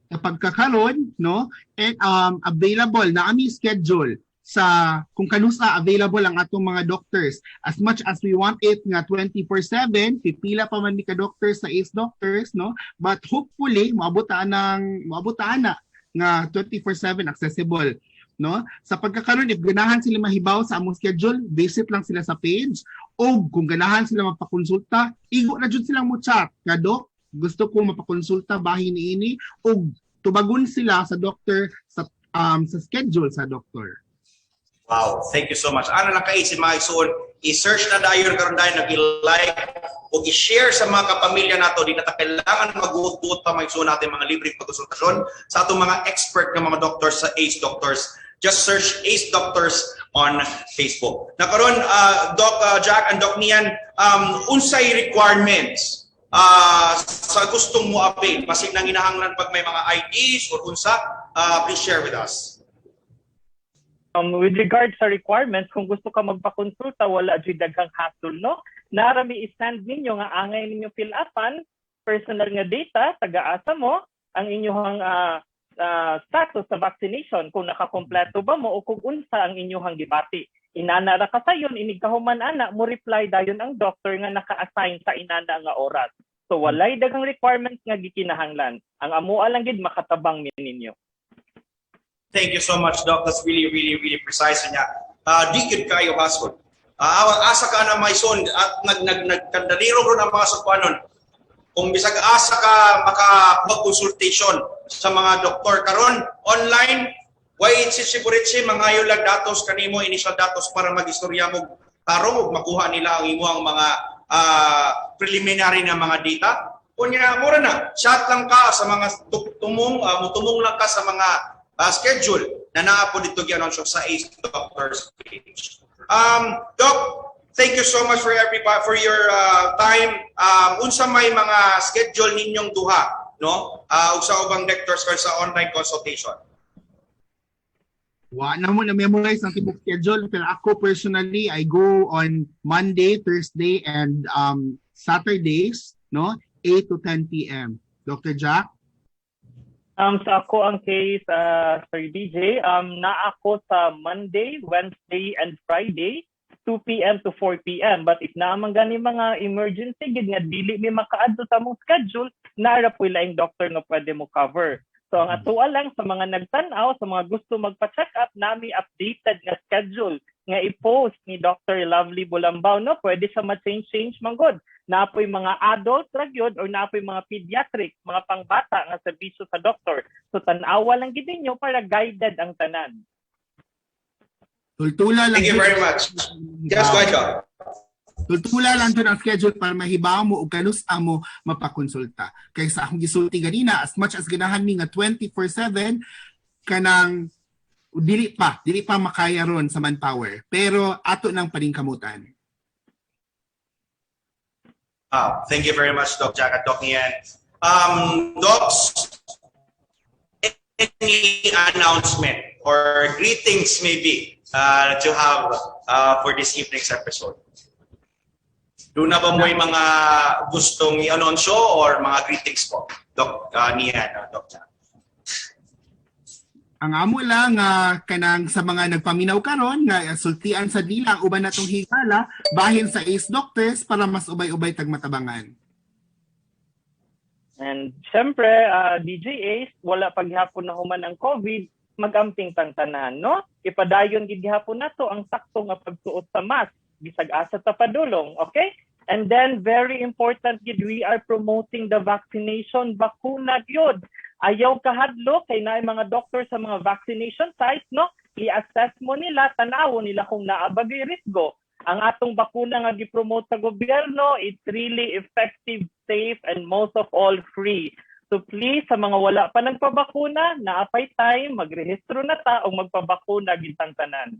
Kapag kakaron, no, and available na ami schedule sa kung kanusa available ang atong mga doctors. As much as we want it nga 24/7, pipila pa man mi ka doctors sa ACE Doctors, no, but hopefully moabotaan na nga 24/7 accessible, no? Sa pagkakaroon, if ganahan sila mahibaw sa among schedule, visit lang sila sa page, o kung ganahan sila mapakonsulta, igo na jud silang mo chat nga, Doc, gusto ko mapakonsulta bahin niini, o tubagon sila sa doctor sa schedule sa doctor. Wow, thank you so much. Ano lang kaisip mga isuon, i-search na dayon karon dayon, nag-like o i-share sa mga kapamilya nato. Di na ta kailangan mag-uot-uot pa mga isuon natin mga libreng pagkonsultasyon sa atong mga expert nga mga doctors sa ACE Doctors. Just search ACE Doctors on Facebook. Na karon, Doc Jack and Doc Nian, unsay requirements sa gustong mo avail? Basig nang inahanglan pag may mga IDs or unsa, please share with us. With regard sa requirements, kung gusto ka magpakonsulta, wala jud daghang hassle, no? Narami i-send ninyo nga angay ninyo fill upan, personal nga data, taga-asa mo, ang inyong status sa vaccination, kung nakakompleto ba mo o kung unsa ang inyong gibati. Inana ra ka sayon, inig kahuman ana, mo reply dayon ang doctor nga naka-assign sa inana nga oras. So walay daghang requirements nga gikinahanglan. Ang amoa lang gid makatabang mi ninyo. Thank you so much, Doc. That's really, really, really precise niya. Di gyud kayo hasol. Asa ka na may son at nag nag nagkandaliro ron ang mga sugpanon. Kung bisag asa ka maka consultation sa mga doktor karon online, way si mangayo lang datos kanimo, initial datos para magistorya mo tarong ug makuha nila ang imuhang mga preliminary na mga data. Unya mura na, chat lang ka sa mga tumong, mutumong lang ka sa mga schedule na naa po dito gi-anunsyo sa Ace Doctors page. Doc, thank you so much for everybody for your time. Unsa may mga schedule ninyong duha, no? Ug sa ubang doctors or sa online consultation. Wa na mo na memorize ang tibok schedule, pero ako personally, I go on Monday, Thursday and Saturdays, no? 8 to 10 p.m. Dr. Jack? Sa ako ang case, Sir DJ, na ako sa Monday, Wednesday, and Friday, 2 p.m. to 4 p.m. But if naa man gani mga emergency gid nga dili mi makaadto sa among schedule, naa ra po'y laing doctor nga pwede mo cover. So ang atoa lang sa mga nagtan-aw, sa mga gusto magpa-check up, nami updated nga schedule nga i-post ni Dr. Lovely Bulambao, no? Pwede siya ma-change-change man gud. Naa po'y mga adult ra gyud or naa po'y mga pediatric, mga pangbata nga serbisyo sa doktor. So tan-awa lang gid ninyo para guided ang tanan. Tultula lang. Thank you very much. Yes, go ahead, Doc. Tultula lang jud ang schedule para mahibaw mo og kanus-a mo mapakonsulta. Kaysa akong gisulti ganina, as much as ganahan mi nga 24/7 kanang dili pa makaya ron sa manpower. Pero ato nang paningkamutan. Thank you very much, Doc Jack at Doc Nian. Docs, any announcement or greetings maybe that you have for this evening's episode? Doon na ba mo yung mga gustong i-anunsyo or mga greetings po, Doc Nian, Doc Jack? Ang amo lang kanang sa mga nagpaminaw karon nga sultian sa nila ang uban natong higala bahin sa Ace Doctors para mas ubay-ubay tag matabangan. And syempre, DJ Ace, wala paghapon na human ang COVID, magamping tang tanan, no? Ipadayon gid gihapon nato ang sakto nga pagsuot sa mask bisag asa ta padulong, okay? And then very important gid, we are promoting the vaccination, bakuna gyud. Ayaw kahadlok kay naay mga doctor sa mga vaccination sites, no? I-assess mo nila, tan-awon nila kung naa ba gyud risgo. Ang atong bakuna nga gi-promote sa gobyerno, it's really effective, safe, and most of all free. So please, sa mga wala pa nagpabakuna, naapay time, magrehistro na ta o magpabakuna gintang tanan.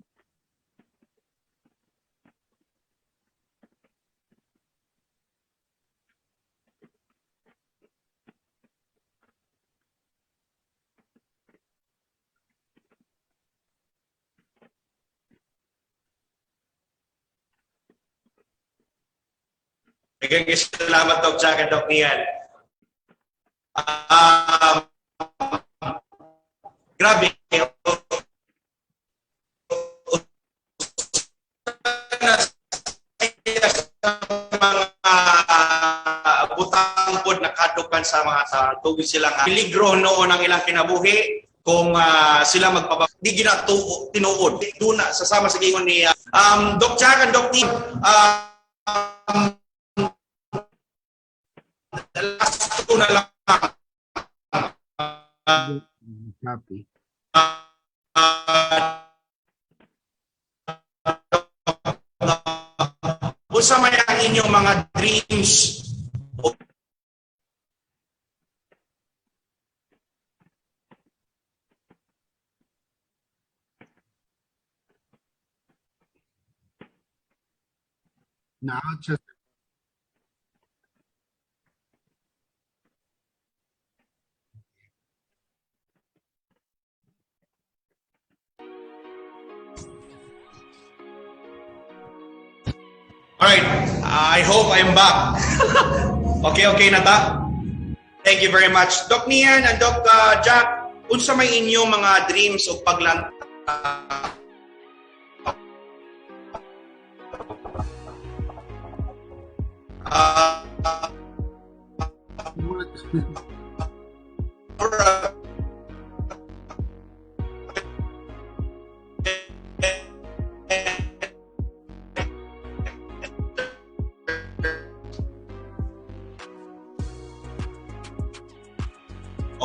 Again, salamat Doc Jack and Doc Nian. Grabe. Mga butang pod nakadukan sa mga tugid sila nga peligro noon ang ilang kinabuhi kung sila magpaba di ginatuo tinuod duna sasama sa gingon ni Doc Jack and Doc Nian. Last two na lang. Copy. Unsa may ang inyong mga dreams? Now just All right, I hope I'm back. Okay na ta? Thank you very much. Doc Nian and Doc Jack, unsa may inyong mga dreams o paglantaw What?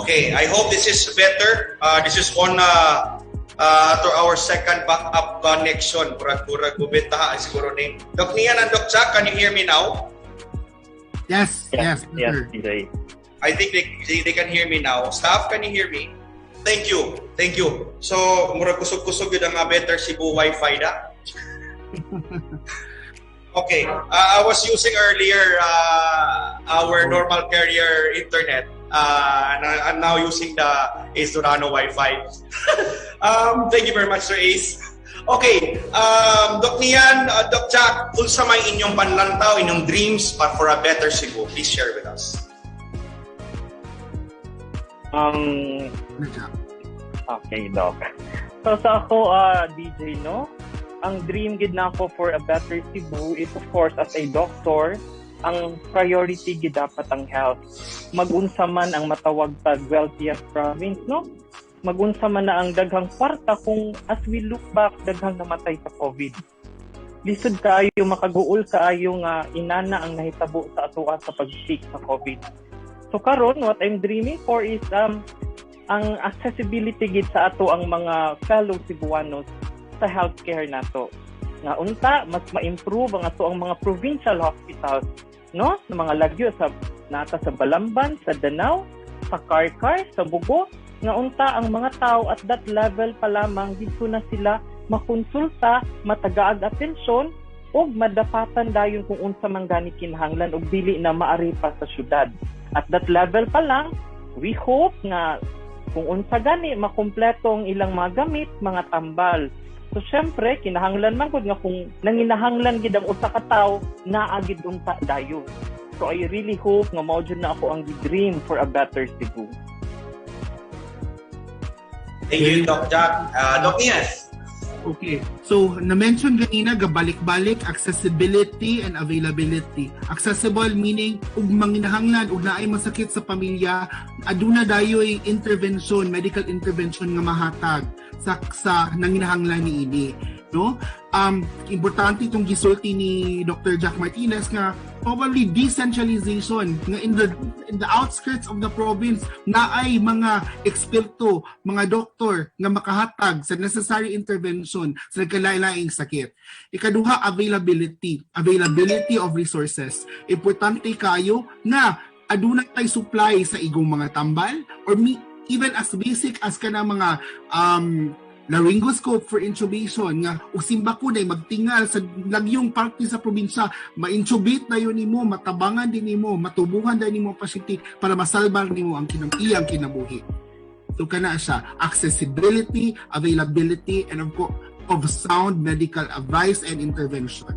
Okay, I hope this is better. This is on to our second backup connection. Murag-murag gubita siguro ni Doc Nian and Doc Jack, can you hear me now? Yes, yes, yes, DJ. I think they can hear me now. Staff, can you hear me? Thank you. Thank you. So, murag kusog-kusog yun ang better Cebu Wi-Fi da. Okay. I was using earlier our normal carrier internet. And I'm now using the Ace Durano Wi-Fi. Thank you very much, Sir Ace. Okay, Doc Nian, Doc Jack, unsa may inyong panlantaw, inyong dreams but for a better Cebu? Please share with us. Okay, Doc. So sa ako, DJ, no? Ang dream gid nako for a better Cebu is, of course, as a doctor, ang priority gid dapat ang health. Magunsa man ang matawag tag wealthiest province, no? Magunsa man na ang daghang kwarta kung as we look back, daghang namatay sa COVID. Lisod kaayo, makaguol kaayo nga inana ang nahitabo sa atoa sa pag-seek sa COVID. So karon, what I'm dreaming for is ang accessibility gid sa ato ang mga fellow Cebuanos sa healthcare nato. Nga unta mas ma-improve ang ato ang mga provincial hospitals, no? Sa mga lagyo sa nata sa Balamban, sa Danao, sa Carcar, sa Bugo, nga unta ang mga tao at that level pa lamang didto na sila makonsulta, matagaag atensyon ug madapatan dayon kung unsa man gani kinahanglan og dili na maari pa sa syudad. At that level pa lang, we hope nga kung unsa gani makumpleto ang ilang mga gamit, mga tambal. So syempre kinahanglan man gud nga kung nanginahanglan gid ang usa ka tawo, naa gid unta dayon. So I really hope nga mao jud na ako ang dream for a better Cebu. Thank you, Doc Jack. Doc Nian. Okay. So, na-mention ganina, gabalik-balik, accessibility and availability. Accessible meaning, ug manginahanglan, ug naay masakit sa pamilya, aduna dayoy intervention, medical intervention nga mahatag sa nanginahanglan niini, no? Importante itong gisulti ni Dr. Jack Martinez nga probably decentralization nga in the outskirts of the province naay mga eksperto, mga doktor nga makahatag sa necessary intervention sa nagkalain-laing sakit. Ikaduha, availability of resources. Importante kayo nga aduna tay supply sa igong mga tambal or even as basic as kana mga laryngoscope for intubation nga ug simbako day magtingal sa lagyong parte sa probinsya, ma-intubate na yun nimo, matabangan din nimo, matubuhan din nimo pasyente para masalbar nimo ang iyang kinabuhi. So kana siya, accessibility, availability, and of course of sound medical advice and intervention.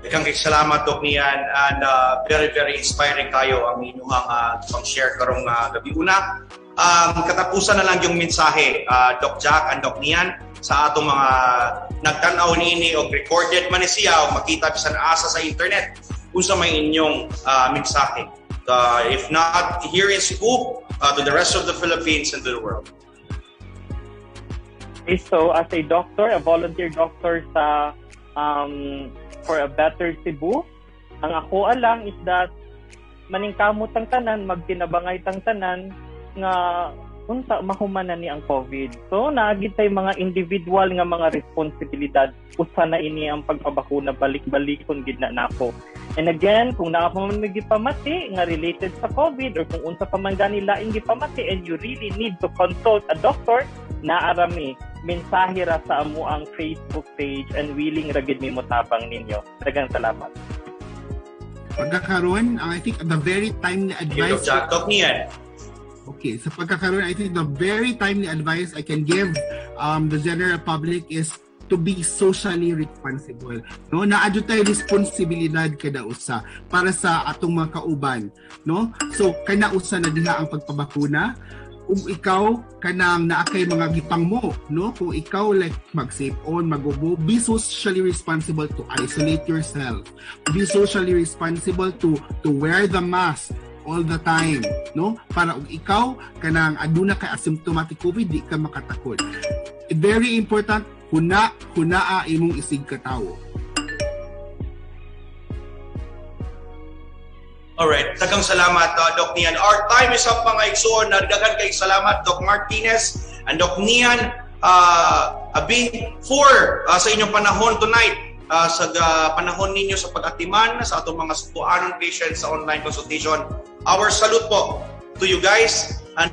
Daghang salamat, Doc Nian, and very, very inspiring kayo ang inyong pang-share karong gabi. Una, katapusan na lang yung mensahe, Doc Jack and Doc Nian, sa atong mga nagtan-aw niini og recorded man ni siya o makita bisan asa sa internet unsa may inyong mensahe. If not here in Cebu, to the rest of the Philippines and to the world. Okay, so as a doctor, a volunteer doctor sa for a better Cebu, ang ako lang is that maningkamot ang tanan, magtinabangay tang tanan nga unsa mahuman na ni ang COVID. So naagid tay mga individual nga mga responsibilidad, usa na ini ang pagpabakuna, balik-balikon gid na nako. And again, kung naa pa man may gipamati nga related sa COVID or kung unsa pa man gani laing gipamati and you really need to consult a doctor, naarami mensahe ra sa amo ang Facebook page and willing ra gid mi motabang ninyo. Daghang salamat. Pagkakaroon, I think the very timely advice. Doc Nian. Okay, sa pagkakaroon, I think the very timely advice I can give the general public is to be socially responsible. No, naa jud tay responsibilidad kada usa para sa atong mga kauban, no? So kana usa na diha ang pagpabakuna. Kung ikaw kanang naa kay mga gipang mo, no, kung ikaw like mag-sip-on, magubo, be socially responsible to isolate yourself. Be socially responsible to wear the mask all the time, no? Para ug ikaw kanang aduna kay asymptomatic COVID, di ka makatakod. Very important, huna hunaa imong isig katawo. Alright, daghang salamat, Doc Nian. Our time is up, mga igsoon. Daghan kay salamat, Doc Martinez and Doc Nian Abi, for sa inyong panahon tonight, sa panahon ninyo sa pag-atiman sa atong mga Sugbuanon patients sa online consultation. Our salute po to you guys. And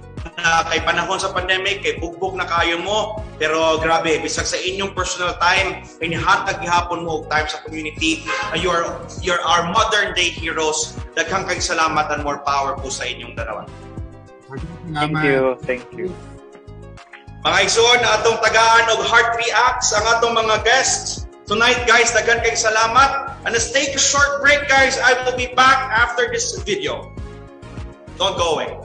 kay panahon sa pandemic, kay bugbog na kayo mo, pero grabe, bisag sa inyong personal time, kay nihatag gihapon mo og time sa community. You're our modern day heroes. Daghang kay salamat and more power po sa inyong dalawa. Thank you. Thank you. Mga igsoon, atong tagaan og heart reacts ang atong mga guests tonight, guys. Daghan kay salamat. And let's take a short break, guys. I will be back after this video. Don't go away.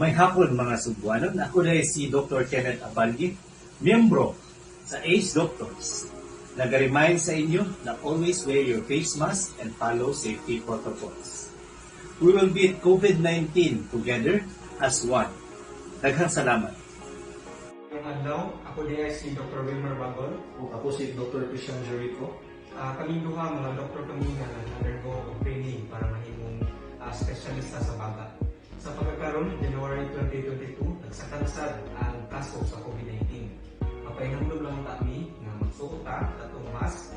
May hapon, mga Sugbuanon. Ako na si Dr. Kenneth Abalgi, miyembro sa ACE Doctors. Nag-remind sa inyo na always wear your face mask and follow safety protocols. We will beat COVID-19 together as one. Daghang salamat. Maayong adlaw, ako diay si Dr. Wilmer Bagol. Ug ako si Dr. Christian Jericho. Kaming duha, mga doktor kami nga nag-undergo og training para mahimong espesyalista sa baga. Sa pagkakaron, January 2022, nagsakansad ang kaso sa COVID-19. Mapahinumdum lang ta mi nga magsuot ta atong mask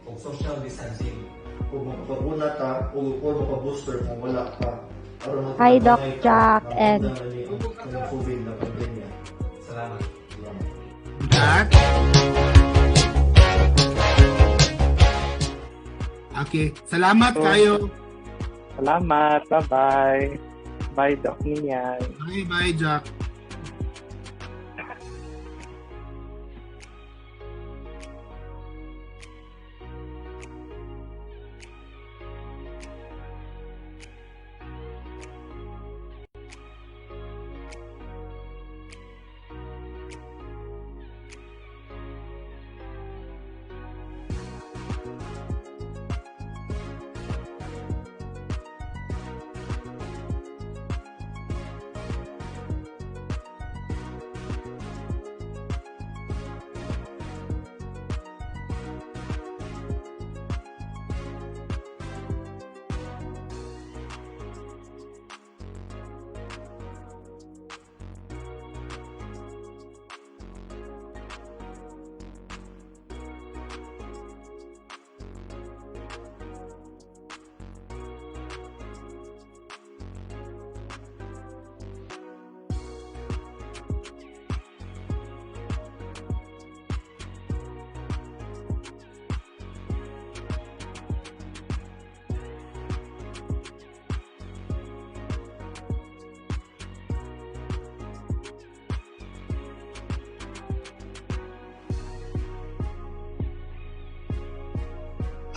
ug social distancing. Ug magpabakuna ta o or magpa-booster kung wala pa aron Hi, Doc magtinabangay ta Jack nga and maundang na ni ang kanang COVID na pandemya. Salamat. Salamat. Jack? Okay, salamat kayo. Salamat. Bye-bye. Bye, Doc Nian. Bye bye, Jack.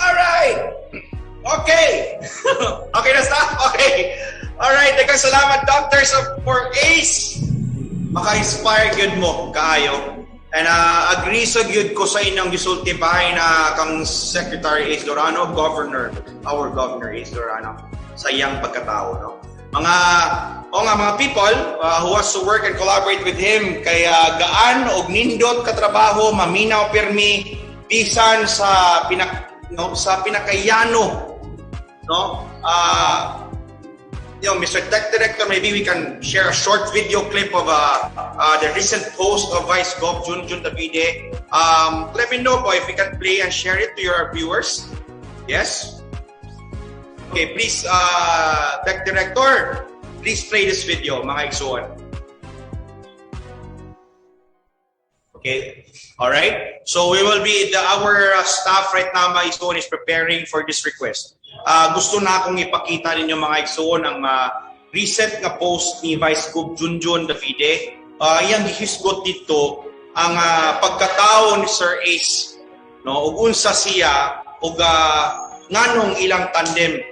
All right. Okay. Okay na, staff? Okay. All right. Daghang salamat, doctors, for Ace. Maka-inspire gyud mo kaayo. And agree sa gyud ko sa inyong gisulti bahay na kang Secretary Ace Lorano, Governor, our Governor Ace Lorano, sa iyang pagkatao, no? Mga o nga mga people who wants to work and collaborate with him kay gaan og nindot katrabaho, maminaw pirmi bisan sa pinak no, sa pinakayano, no? Mr. Tech Director, maybe we can share a short video clip of the recent post of Vice Gov Junjun Davide. Let me know po if we can play and share it to your viewers. Yes? Okay, please, Tech Director, please play this video, mga igsoon. Okay, all right. So we will be, our staff right now, mga igsoon, is preparing for this request. Gusto na akong ipakita ninyo, mga igsoon, ang recent nga post ni Vice Gov Junjun Davide. Iyang gihisgot dito ang pagkatao ni Sir Ace. no, ug unsa siya ug nganong ilang tandem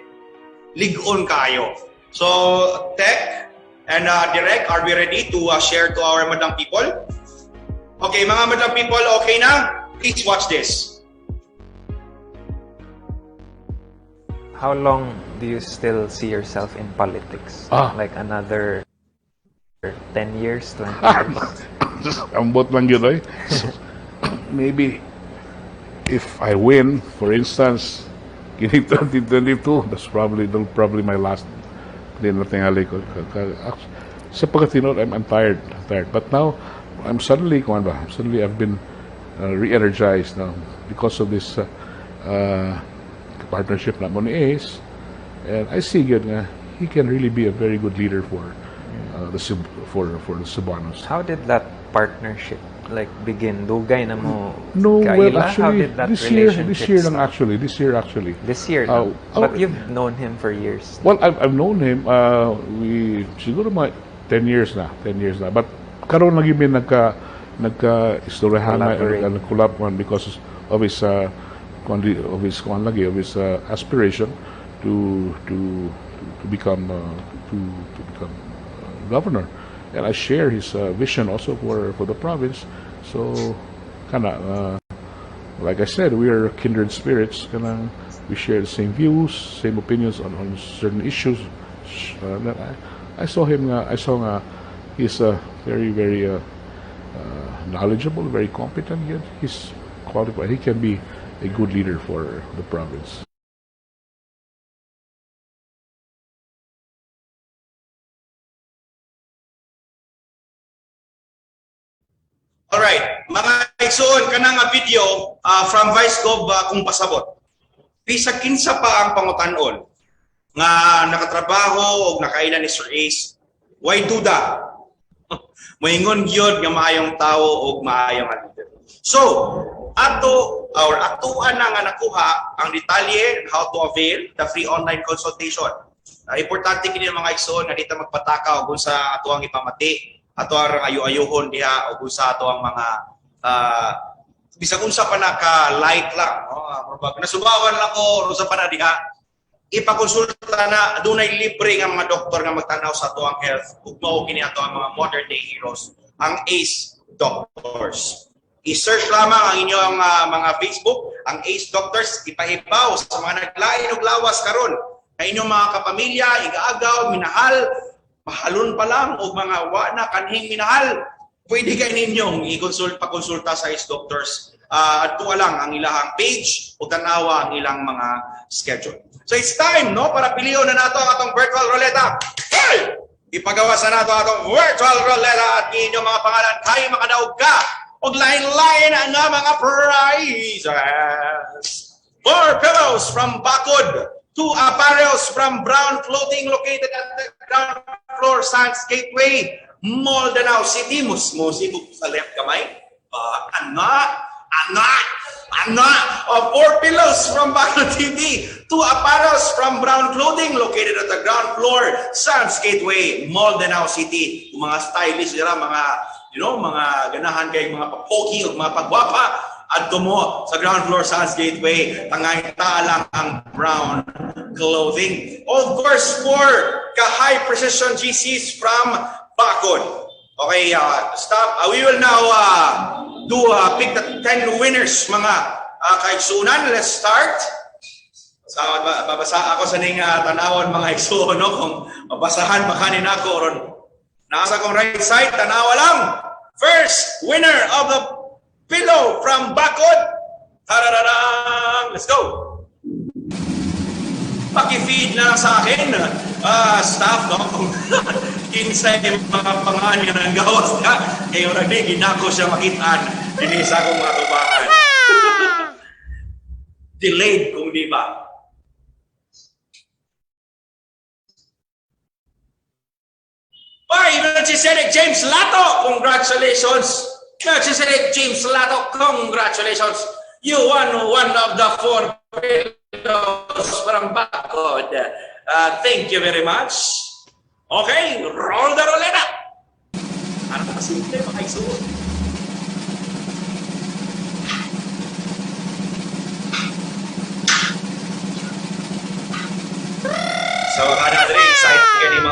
lig-on kaayo. So Tech and Direct, are we ready to share to our madlang people? Okay, mga madlang people, okay na? Please watch this. How long do you still see yourself in politics? Like another 10 years, 20 years? Ambot lang yun, eh. So, maybe if I win, for instance, kini 2022, that's probably my last din na tingali ko. Sa pagkatinod, I'm tired. I'm tired. But now, I'm suddenly, kuan ba, suddenly I've been re-energized now because of this partnership na mo ni Ace. And I see good nga, he can really be a very good leader for the Cebuanos. How did that partnership like begin? Dugay na mo No, well, kaila? How actually, did that this year relationship lang start? Actually, this year actually. This year lang. But you've known him for years. Well, I've known him, we, siguro mga 10 years na, 10 years na. But karon lagi mi nagka istoryahan na Collaborate. Nag-collab man because of his kuan lagi, of his aspiration to become governor. And I share his vision also for the province. So kana like I said, we are kindred spirits. Kanang we share the same views, same opinions on certain issues. That I saw him nga, I saw nga he's very, very knowledgeable, very competent. Yet he's qualified. He can be a good leader for the province. Alright, mga igsoon, kanang nga video from Vice Gov kung pasabot. Bisag kinsa pa ang pangutan-on nga nakatrabaho o nakaila ni Sir Ace, way duda? Moingon gyud nga maayong tawo o maayong leader. So, ato or atuan na nga nakuha ang detalye how to avail the free online consultation. Importante kini mga igsoon nga dita magpatakaw kung sa atuang ipamati, ato ang ayo-ayohon diha o kung sa ato ang mga bisag unsa pa na ka light lang, no? Murag nasubawan lang ko unsa pa na diha, ipakonsulta na. Dunay libre nga mga doktor nga magtanaw sa ato ang health ug mao kini ato ang mga modern day heroes, ang ACE Doctors. I-search lamang ang inyong mga Facebook, ang ACE Doctors. Ipahibaw sa mga naglain og lawas karon na inyong mga kapamilya, igaagaw, minahal, mahalon pa lang o mga wa na kanhing minahal, pwede kay ninyong i-consult, pakonsulta sa ACE Doctors. Adto lang ang ilahang page o tanawa ang ilang mga schedule. So it's time, no, para pilion na nato ang atong virtual ruleta. Hey! Ipagawa sa nato atong virtual ruleta at inyong mga pangalan kay makadaog ka og lain-lain nga mga prizes. Four pillows from Bakod, two apparels from Brown Clothing located at the ground floor, Sands Gateway, Mall, Danao City. Musibog sa left kamay. Ana, ana, ana. Oh, four pillows from Bakod TV, two apparels from Brown Clothing located at the ground floor, Sands Gateway, Mall, Danao City. Yung mga stylish dira, mga mga ganahan kay mga papogi o mga pagwapa, adto mo sa ground floor, Sands Gateway, tangay lang ang Brown Clothing. Of course, for ka high precision GCs from Bakod. Okay, stop. We will now do pick the 10 winners, mga kaigsunan. Let's start. Sa babasa ako sa ning tanawon, mga igsuon, no, kung mabasahan makanin ako ron. Nasa akong right side, tanawa lang. First winner of the pillow from Bakod. Tarararang! Let's go. Paki-feed na lang sa akin, staff, no? Kung kinsay mga pangalan nga nang gawas ka, kayo na di, ginako siya makitaan dinhi sa akong mga tubangan. Delayed kung di ba. By Melchizedek James Lato! Congratulations! Melchizedek James Lato, congratulations! You won one of the four pillows from Bakod. Thank you very much. Okay, roll the ruleta! Ano ka simple, mga igsoon?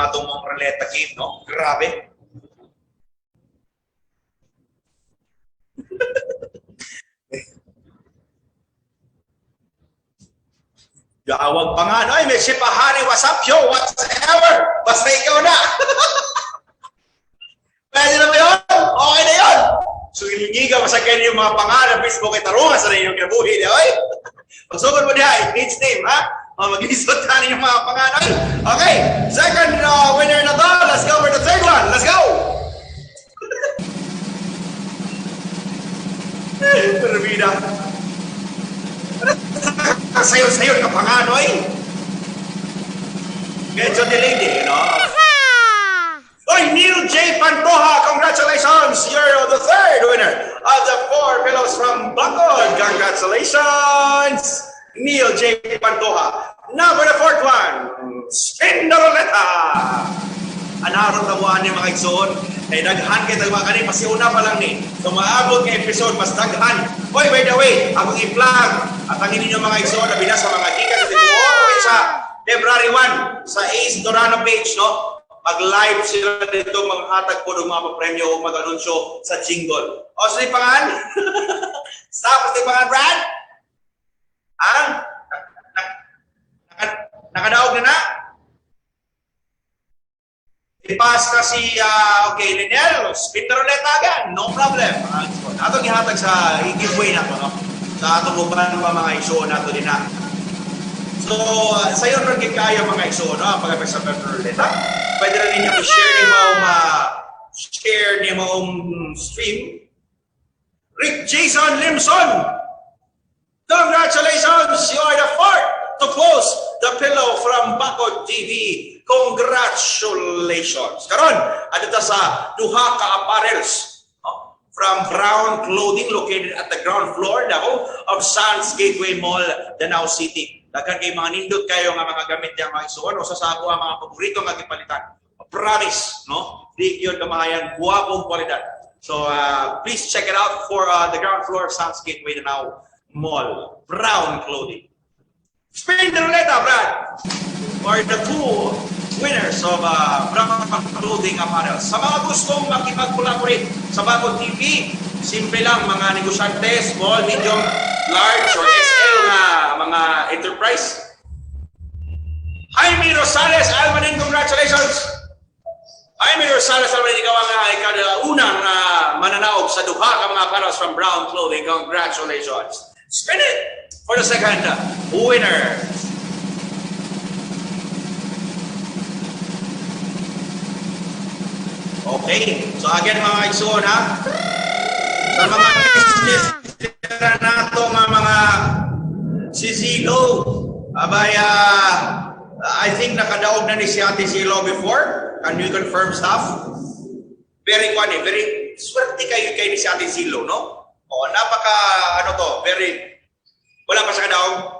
atong mga ruleta game, no? Grabe. Gawag pa nga, no? Ay, may si Pahari, what's up, yo? Whatever! Basta ikaw na! Pwede na ba yun? Okay na yun! So, ilingiga, masagay niyo yung mga pangalan, Facebook, ay tarungan sa inyong kinabuhi, di ba? Pagsugod mo diha, it needs name, ha? O, maglisod na ninyong mga pangalan. Okay, second winner na to. Let's go for the third one. Let's go! Permida. Sayon-sayon ka panganoy. Medyo delayed eh, no? Oy, Neil J. Pantoja, congratulations! You're the third winner of the 4 pillows from Bakod. Congratulations! Neil J. Pantoja. Now for the fourth one, spin the ruleta! Anarong tamuan ni mga igsoon. Kay daghan kay tagwa kani pasiuna pa lang ni. So maabot kay episode mas daghan. Oy, by the way, akong i-plug at ang inyong mga igsoon labi na sa mga gikan sa tibuok sa February 1 sa Ace Dorano page, no? Mag-live sila dito, maghatag po ng mga premyo o mag-anunsyo sa jingle. O, sa pangan? Stop sa pangan, Brad? Ang? Nakadaog na na? Ipas na si, okay, Linel, spin the roulette again, no problem. Atong ihatag sa i-giveaway na ito, no? Sa atong uban pa mga iso nato din na. So, sa'yo rin kaya mga iso, no? Pag sa roulette, pwede rin ninyo i-share ni mong share ni mong stream. Rick Jason Limson! Congratulations! You are the fourth to close the pillow from Bakod TV. Congratulations! Karon, adto sa duha ka apparels, no? From Brown Clothing located at the ground floor dako of Sands Gateway Mall, Danao City. Daghan kay mga nindot kayo nga mga gamit diya mga isuon usa sa ako ang mga paborito nga gipalitan. Promise, no? Di gyud kamahayan, guwapong kwalidad. So please check it out for the ground floor of Sands Gateway Danao Mall. Brown Clothing. Spin the roulette, Brad! For the two winners of Brown Clothing Apparel. Sa mga gustong makipag-collaborate sa Bakod TV, simple lang mga negosyante, small, medium, large, or SL na mga enterprise. Jaime Rosales Almanin, congratulations! Jaime Rosales Almanin, ikaw ang unang mananaog sa duha ka mga apparels from Brown Clothing. Congratulations! Spin it for the second winner. Okay. So again mga igsoon, ha? Sa mga business nato nga mga si Zilo, abay, I think nakadaog na ni si Ate Zilo before. Can you confirm, staff? Very kwan eh, very swerte kayo kay ni si Ate Zilo, no? O, napaka, ano to, very, wala pa siya kadaog.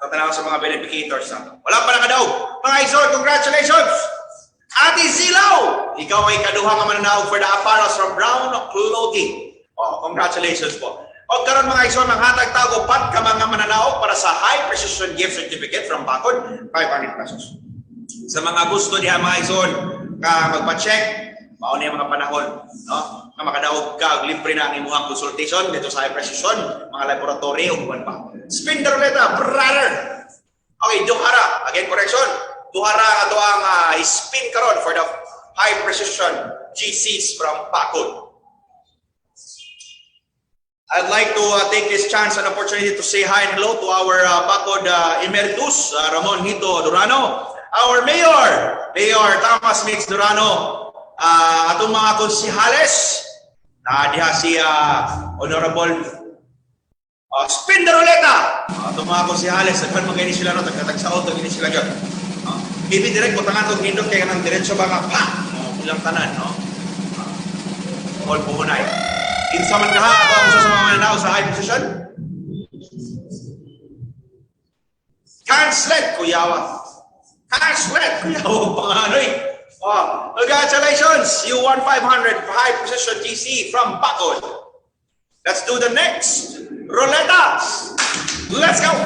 Tatanaw sa mga beneficators na. Wala pa nakadaog. Mga igsoon, congratulations! Ate Zilo! Ikaw ay kaduha nga mananaog for the apparels from Brown Clothing. Oh, congratulations po. O karon mga igsoon, manghatag tago pat ka mga mananaog para sa high precision gift certificate from Bakod, 500 pesos. Sa mga gusto diha mga igsoon ka magpa-check, mao ni ang mga panahon, no? Nga makadaog ka og libre na ang imong consultation dito sa high precision, mga laboratory ug uban pa. Spin the roulette, brother. Okay, duhara. Again, correction. Duhara ato ang spin karon for the high precision GCs from Bakod. I'd like to take this chance and opportunity to say hi and hello to our Bakod Emeritus, Ramon Hito Durano, our Mayor, Mayor Thomas Mix Durano, atong mga konsihales, na diha si Honorable Spin the Ruleta! Atong mga konsihales, nagpan magayni sila no, tagtatagsaot, tagini sila gyud. Maybe direct butangan og nindot kay kanang diretso ba nga pa ilang tanan, no? All puhunay. Kinsa man kaha ato ang usa sa mga mananaw sa high position? Cancelled, kuyawa. Cancelled, kuyawa panganoy. Oh, congratulations! You won 500 high precision GC from Bakod. Let's do the next roulette. Let's go!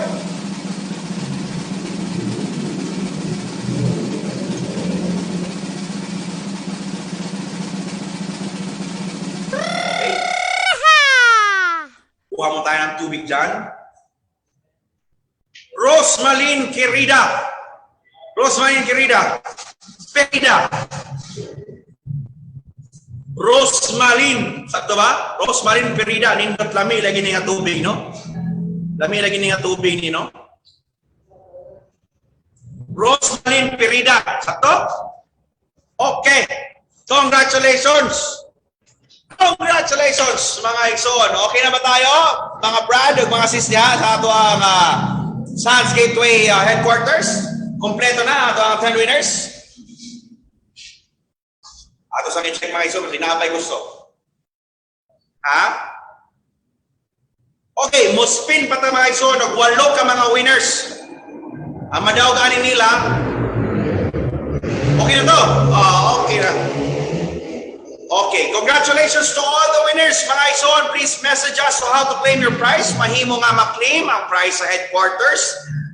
tubig dyan. Rosmalyn Querida. Rosmalyn Querida. Perida. Rosmalyn. Sakto ba? Rosmalyn Perida. Nindot, lami lagi ni nga tubig, no? Lami lagi ni nga tubig ni, no? Rosmalyn Perida. Sakto? Okay. Congratulations! Congratulations, mga igsoon. Okay na ba tayo? Mga brad ug mga sis niya sa ato ang Sans Gateway headquarters. Kompleto na ato ang 10 winners. Ato sa i-check, mga igsoon, kasi naa pa'y gusto. Ha? Okay, mo-spin pa ta, mga igsoon og walo ka mga winners. Ang madaog ani nila. Okay na to? Ah, okay na. Okay, congratulations to all the winners. Mga igsoon, please message us on how to claim your prize. Mahimo nga ma-claim ang prize sa headquarters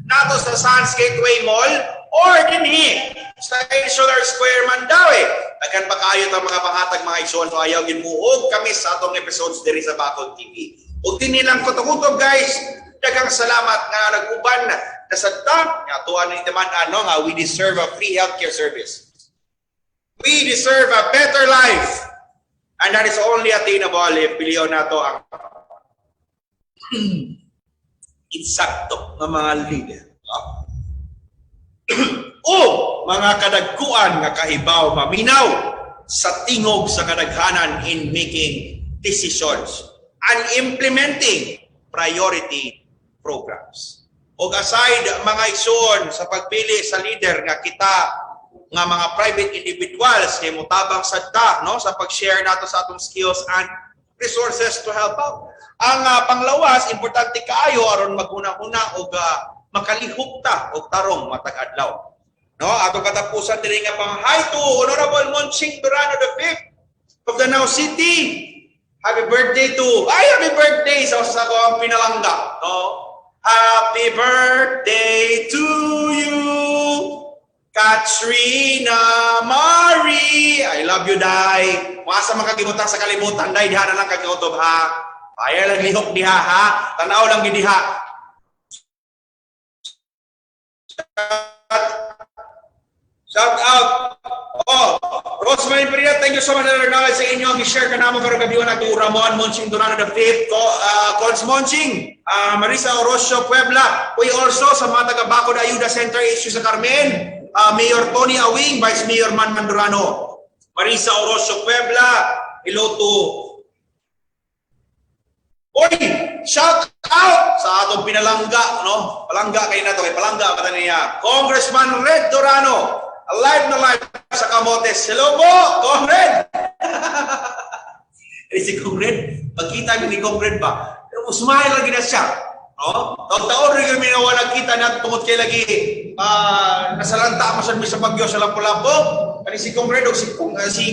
nato sa Sans Gateway Mall or dinhi sa Insular Square, Mandaue. Daghan pa kayo ang mga panghatag, mga igsoon, so ayaw ginmuog kami sa atong episodes diri sa Bakod TV. Ug dinhi lang kutob, guys. Daghang salamat nga nag-uban na sa ta nga tuwa ni taman ano nga we deserve a free healthcare service. We deserve a better life. And that is only attainable if piliyon nato ang insakto nga mga leader. O mga kadagkuan nga kahibaw maminaw sa tingog sa kadaghanan in making decisions and implementing priority programs. Og aside, mga igsoon, sa pagpili sa leader nga kita nga mga private individuals kay motabang sad ta, no, sa pag-share nato sa atong skills and resources to help out. Ang panglawas, importante kaayo aron maghuna-huna og makalihok ta og tarong matag adlaw. No, atong katapusan diri nga pang hi to Honorable Monching Durano the fifth of Danao City. Happy birthday to, ay, happy birthday sa ako ang pinalangga, no? Happy birthday to you, Katrina Marie. I love you, Day. Masa man kagibutang sa kalibutan, Day, diha na lang kagkutob, ha. Ayaw lang lihok diha, ha. Tanaw lang gid diha. Shout out. Oh, Rosemary Pereira, thank you so much na knowledge sa inyo. Ang i-share ka namo karong gabi na to Ramon Monching Durano the fifth, ko, Cons Monching, Marisa Orosio Puebla, we also sa mga taga Bacod Ayuda Center HQ sa Carmen, Mayor Tony Awing, Vice Mayor Man Mandurano, Marisa Orosio Puebla, hello to. Oy, shout out sa atong pinalangga, no? Palangga kayo na to, kay palangga pa niya. Congressman Red Durano, alive na live sa Camotes. Hello po, Conrad! Eh, si Conrad, pagkita ni Conrad ba, smile lagi na siya. No? Taon-taon rin kami na wala kita na tungod kay lagi nasalanta mo sa bagyo sa Lapu-Lapu. Kani si Conrad o si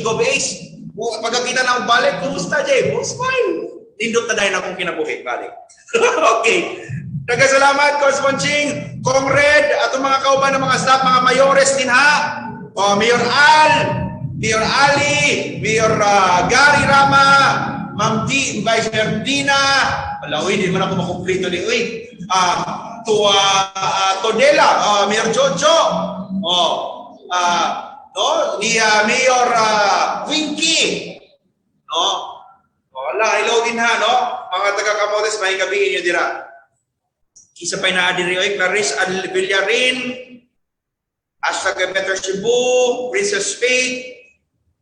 Gov Ace, pagkakita na balik, kumusta, Jay? Oh, smile! Nindot na dahil akong kinabuhi, balik. Okay. Nagkasalamat, Cos Monching, Conrad, at mga kauban ng mga staff, mga mayores din ha. O, Mayor Al, Mayor Ali, Mayor Gary Rama, Ma'am D, Vice Mayor Dina, wala, uy, di man ako makumplito ni, uy, to Todela, Mayor Jojo, oh, no, ni Mayor Winky, no, wala, hello din ha, no, mga taga Camotes, may gabi inyo dira. Isa pa na diri oy, Clarice Villarin, #BetterCebu, Princess Faith,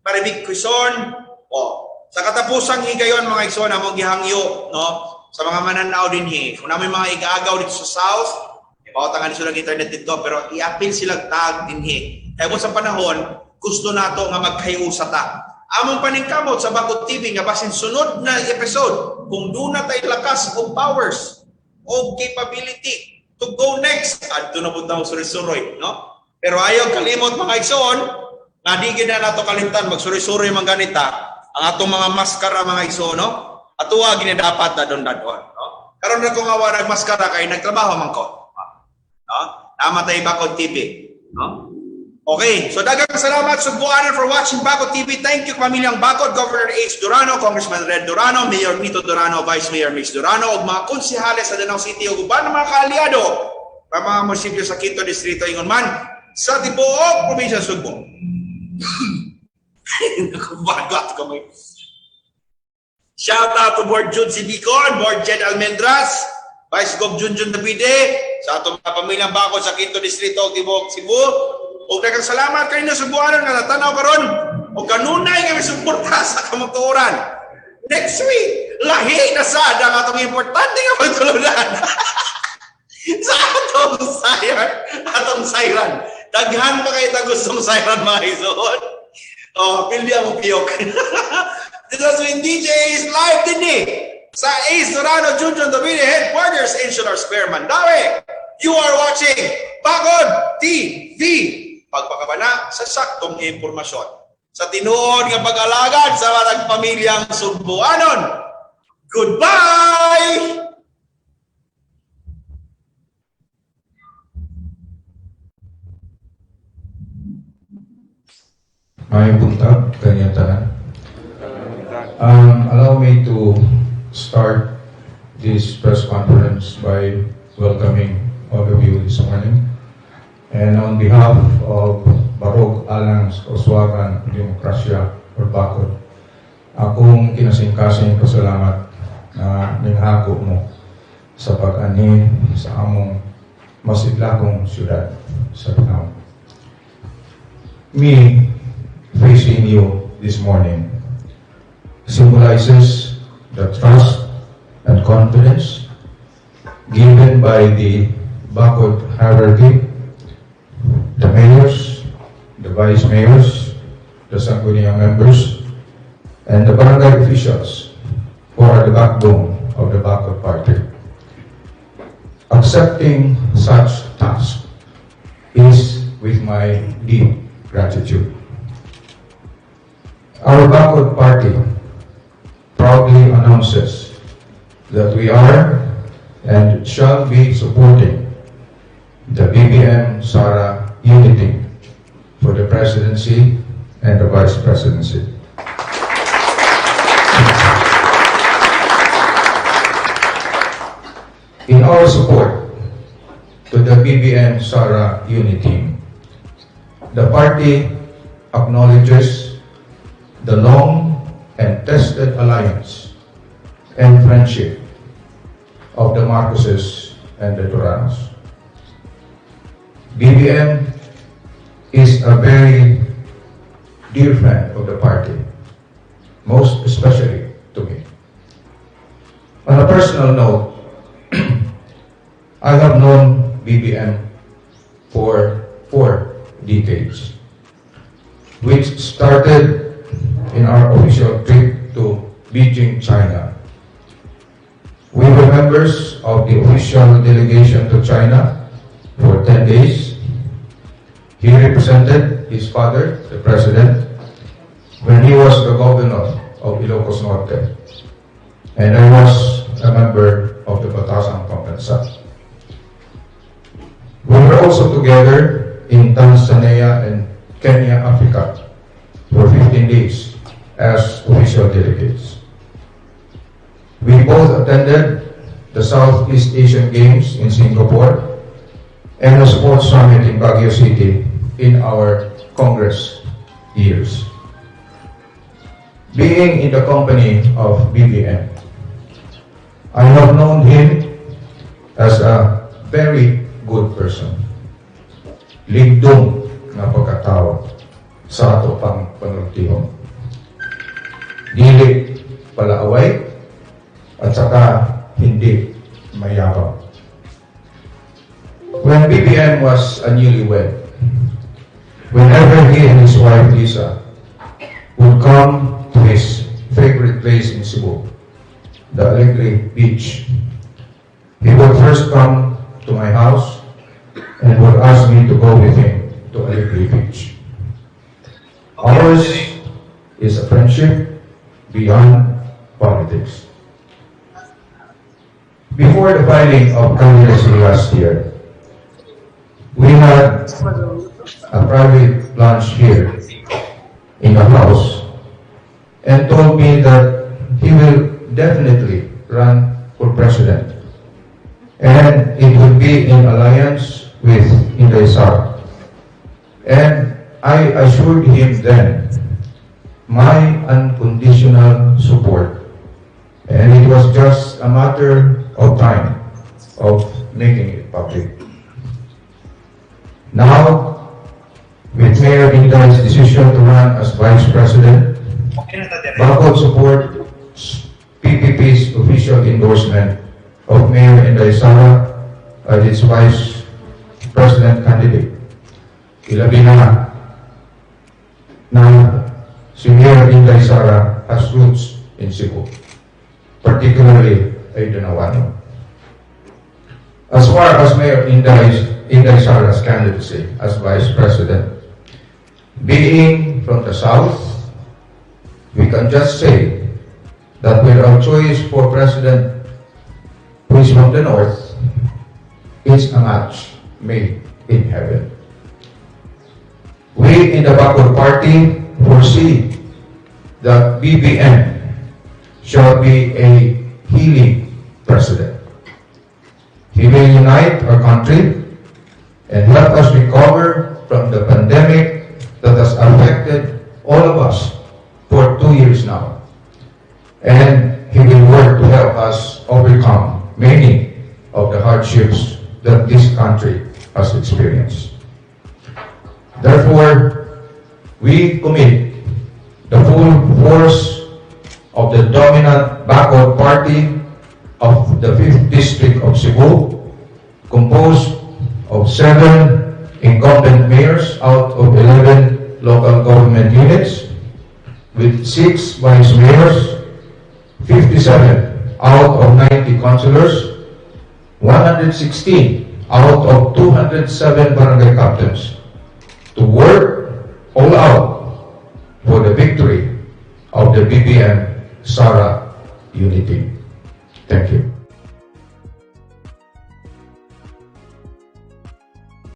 Maribig Quezon. Oh, sa katapusang higayon, mga igsoon, among gihangyo, no, sa mga mananaw dinhi. Kung namin mga igaagaw dito sa South, ipautangan sila ng internet dito, pero i-appeal sila tag dinhi. Kaya sa panahon, gusto nato nga magkayusa ta. Among paningkamot sa Bakod TV nga basin sunod na episode, kung doon na tayo lakas o powers o capability to go next, adto na punta mo suroy-suroy, no? Pero ayaw kalimot, mga igsoon, nga di gid na nato kalimtan magsuroy-suroy man ganita ang atong mga maskara, mga igsoon, no? Atuwa gini dapat dadon-dadon, no? Karon ra ko nga wa nagmaskara kay nagtrabaho man ko. No? Namatay Bakod TV, no? Okay, so daghang salamat Sugbuanon for watching Bakod TV. Thank you pamilyang Bakod, Governor Ace Durano, Congressman Red Durano, Mayor Mito Durano, Vice Mayor Mix Durano, ug mga konsehales sa Danao City ug uban mga kaalyado sa mga munisipyo sa Quinto Distrito ingon man sa tibuok probinsya sa Sugbo. Nakubagot kamay. Shout out to Board Jude Sibicon, Board Jed Almendras, Vice Gov Junjun Davide, sa atong mga pamilyang Bakod sa Quinto Distrito ug tibuok Cebu. Ug daghang salamat kaninyo Sugbuanon nga natanaw karon ug kanunay nga misuporta sa kamatuoran. Next week, lahi na sad ang atong importante nga pagtulunan sa atong sayar, atong sayran. Daghan pa kay ta gustong sayran, mga isuon. Oh, pildi ang piyok. This has been DJ's live din eh sa Ace Durano Junjun Davide Headquarters, Insular Square, Mandaue. You are watching Bakod TV. Pagpakabana sa saktong impormasyon. Sa tinuod nga pag-alagad sa matag pamilyang Sugbuanon. Goodbye! Maayong buntag kaninyong tanan. Allow me to start this press conference by welcoming all of you this morning. And on behalf of Barog Alang sa Kauswagan Demokrasya or Bakod, akong kinasingkasing pasalamat na ninghako mo sa pag-ani sa among masidlakong syudad sa Danao. Me facing you this morning symbolizes the trust and confidence given by the Bakod hierarchy, the mayors, the vice mayors, the Sangguniang members, and the barangay officials who are the backbone of the Bakod Party. Accepting such task is with my deep gratitude. Our Bakod Party proudly announces that we are and shall be supporting the BBM Sara unity for the presidency and the vice presidency. In our support to the BBM Sara unity, the party acknowledges the long and tested alliance and friendship of the Marcoses and the Duranos. BBM is a very dear friend of the party, most especially to me. On a personal note, I have known BBM for 4 decades, which started in our official trip to Beijing, China. We were members of the official delegation to China for 10 days. He represented his father, the president, when he was the governor of Ilocos Norte. And I was a member of the Batasang Pambansa. We were also together in Tanzania and Kenya, Africa for 15 days as official delegates. We both attended the Southeast Asian Games in Singapore and a sports summit in Baguio City in our Congress years. Being in the company of BBM, I have known him as a very good person. Ligdong nga pagkatao sa ato pang panultihon. Dili palaaway at saka hindi mayabang. When BBM was a newlywed, whenever he and his wife Lisa would come to his favorite place in Cebu, the Alegre Beach, he would first come to my house and would ask me to go with him to Alegre Beach. Ours is a friendship beyond politics. Before the filing of candidacy last year, we had a private lunch here in the house and told me that he will definitely run for president. And it will be in alliance with Inday Sara. And I assured him then my unconditional support. And it was just a matter of time of making it public. Now, with Mayor Inday's decision to run as Vice President, Bakod supports PPP's official endorsement of Mayor Inday Sara as its Vice President candidate. Ilabi na na si Mayor Inday Sara has roots in Cebu, particularly ay Danawano. As far as Mayor Inday Sara's candidacy as Vice President, being from the South, we can just say that with our choice for President who is from the North, it's a match made in heaven. We in the Bakod Party foresee that BBM shall be a healing president. He will unite our country and help us recover from the pandemic that has affected all of us for 2 years now. And he will work to help us overcome many of the hardships that this country has experienced. Therefore, we commit the full force of the dominant Bakod Party of the 5th District of Cebu, composed of 7 incumbent mayors out of 11 local government units, with 6 vice mayors, 57 out of 90 councilors, 116 out of 207 barangay captains, to work all out for the victory of the BBM Sara Unity. Thank you.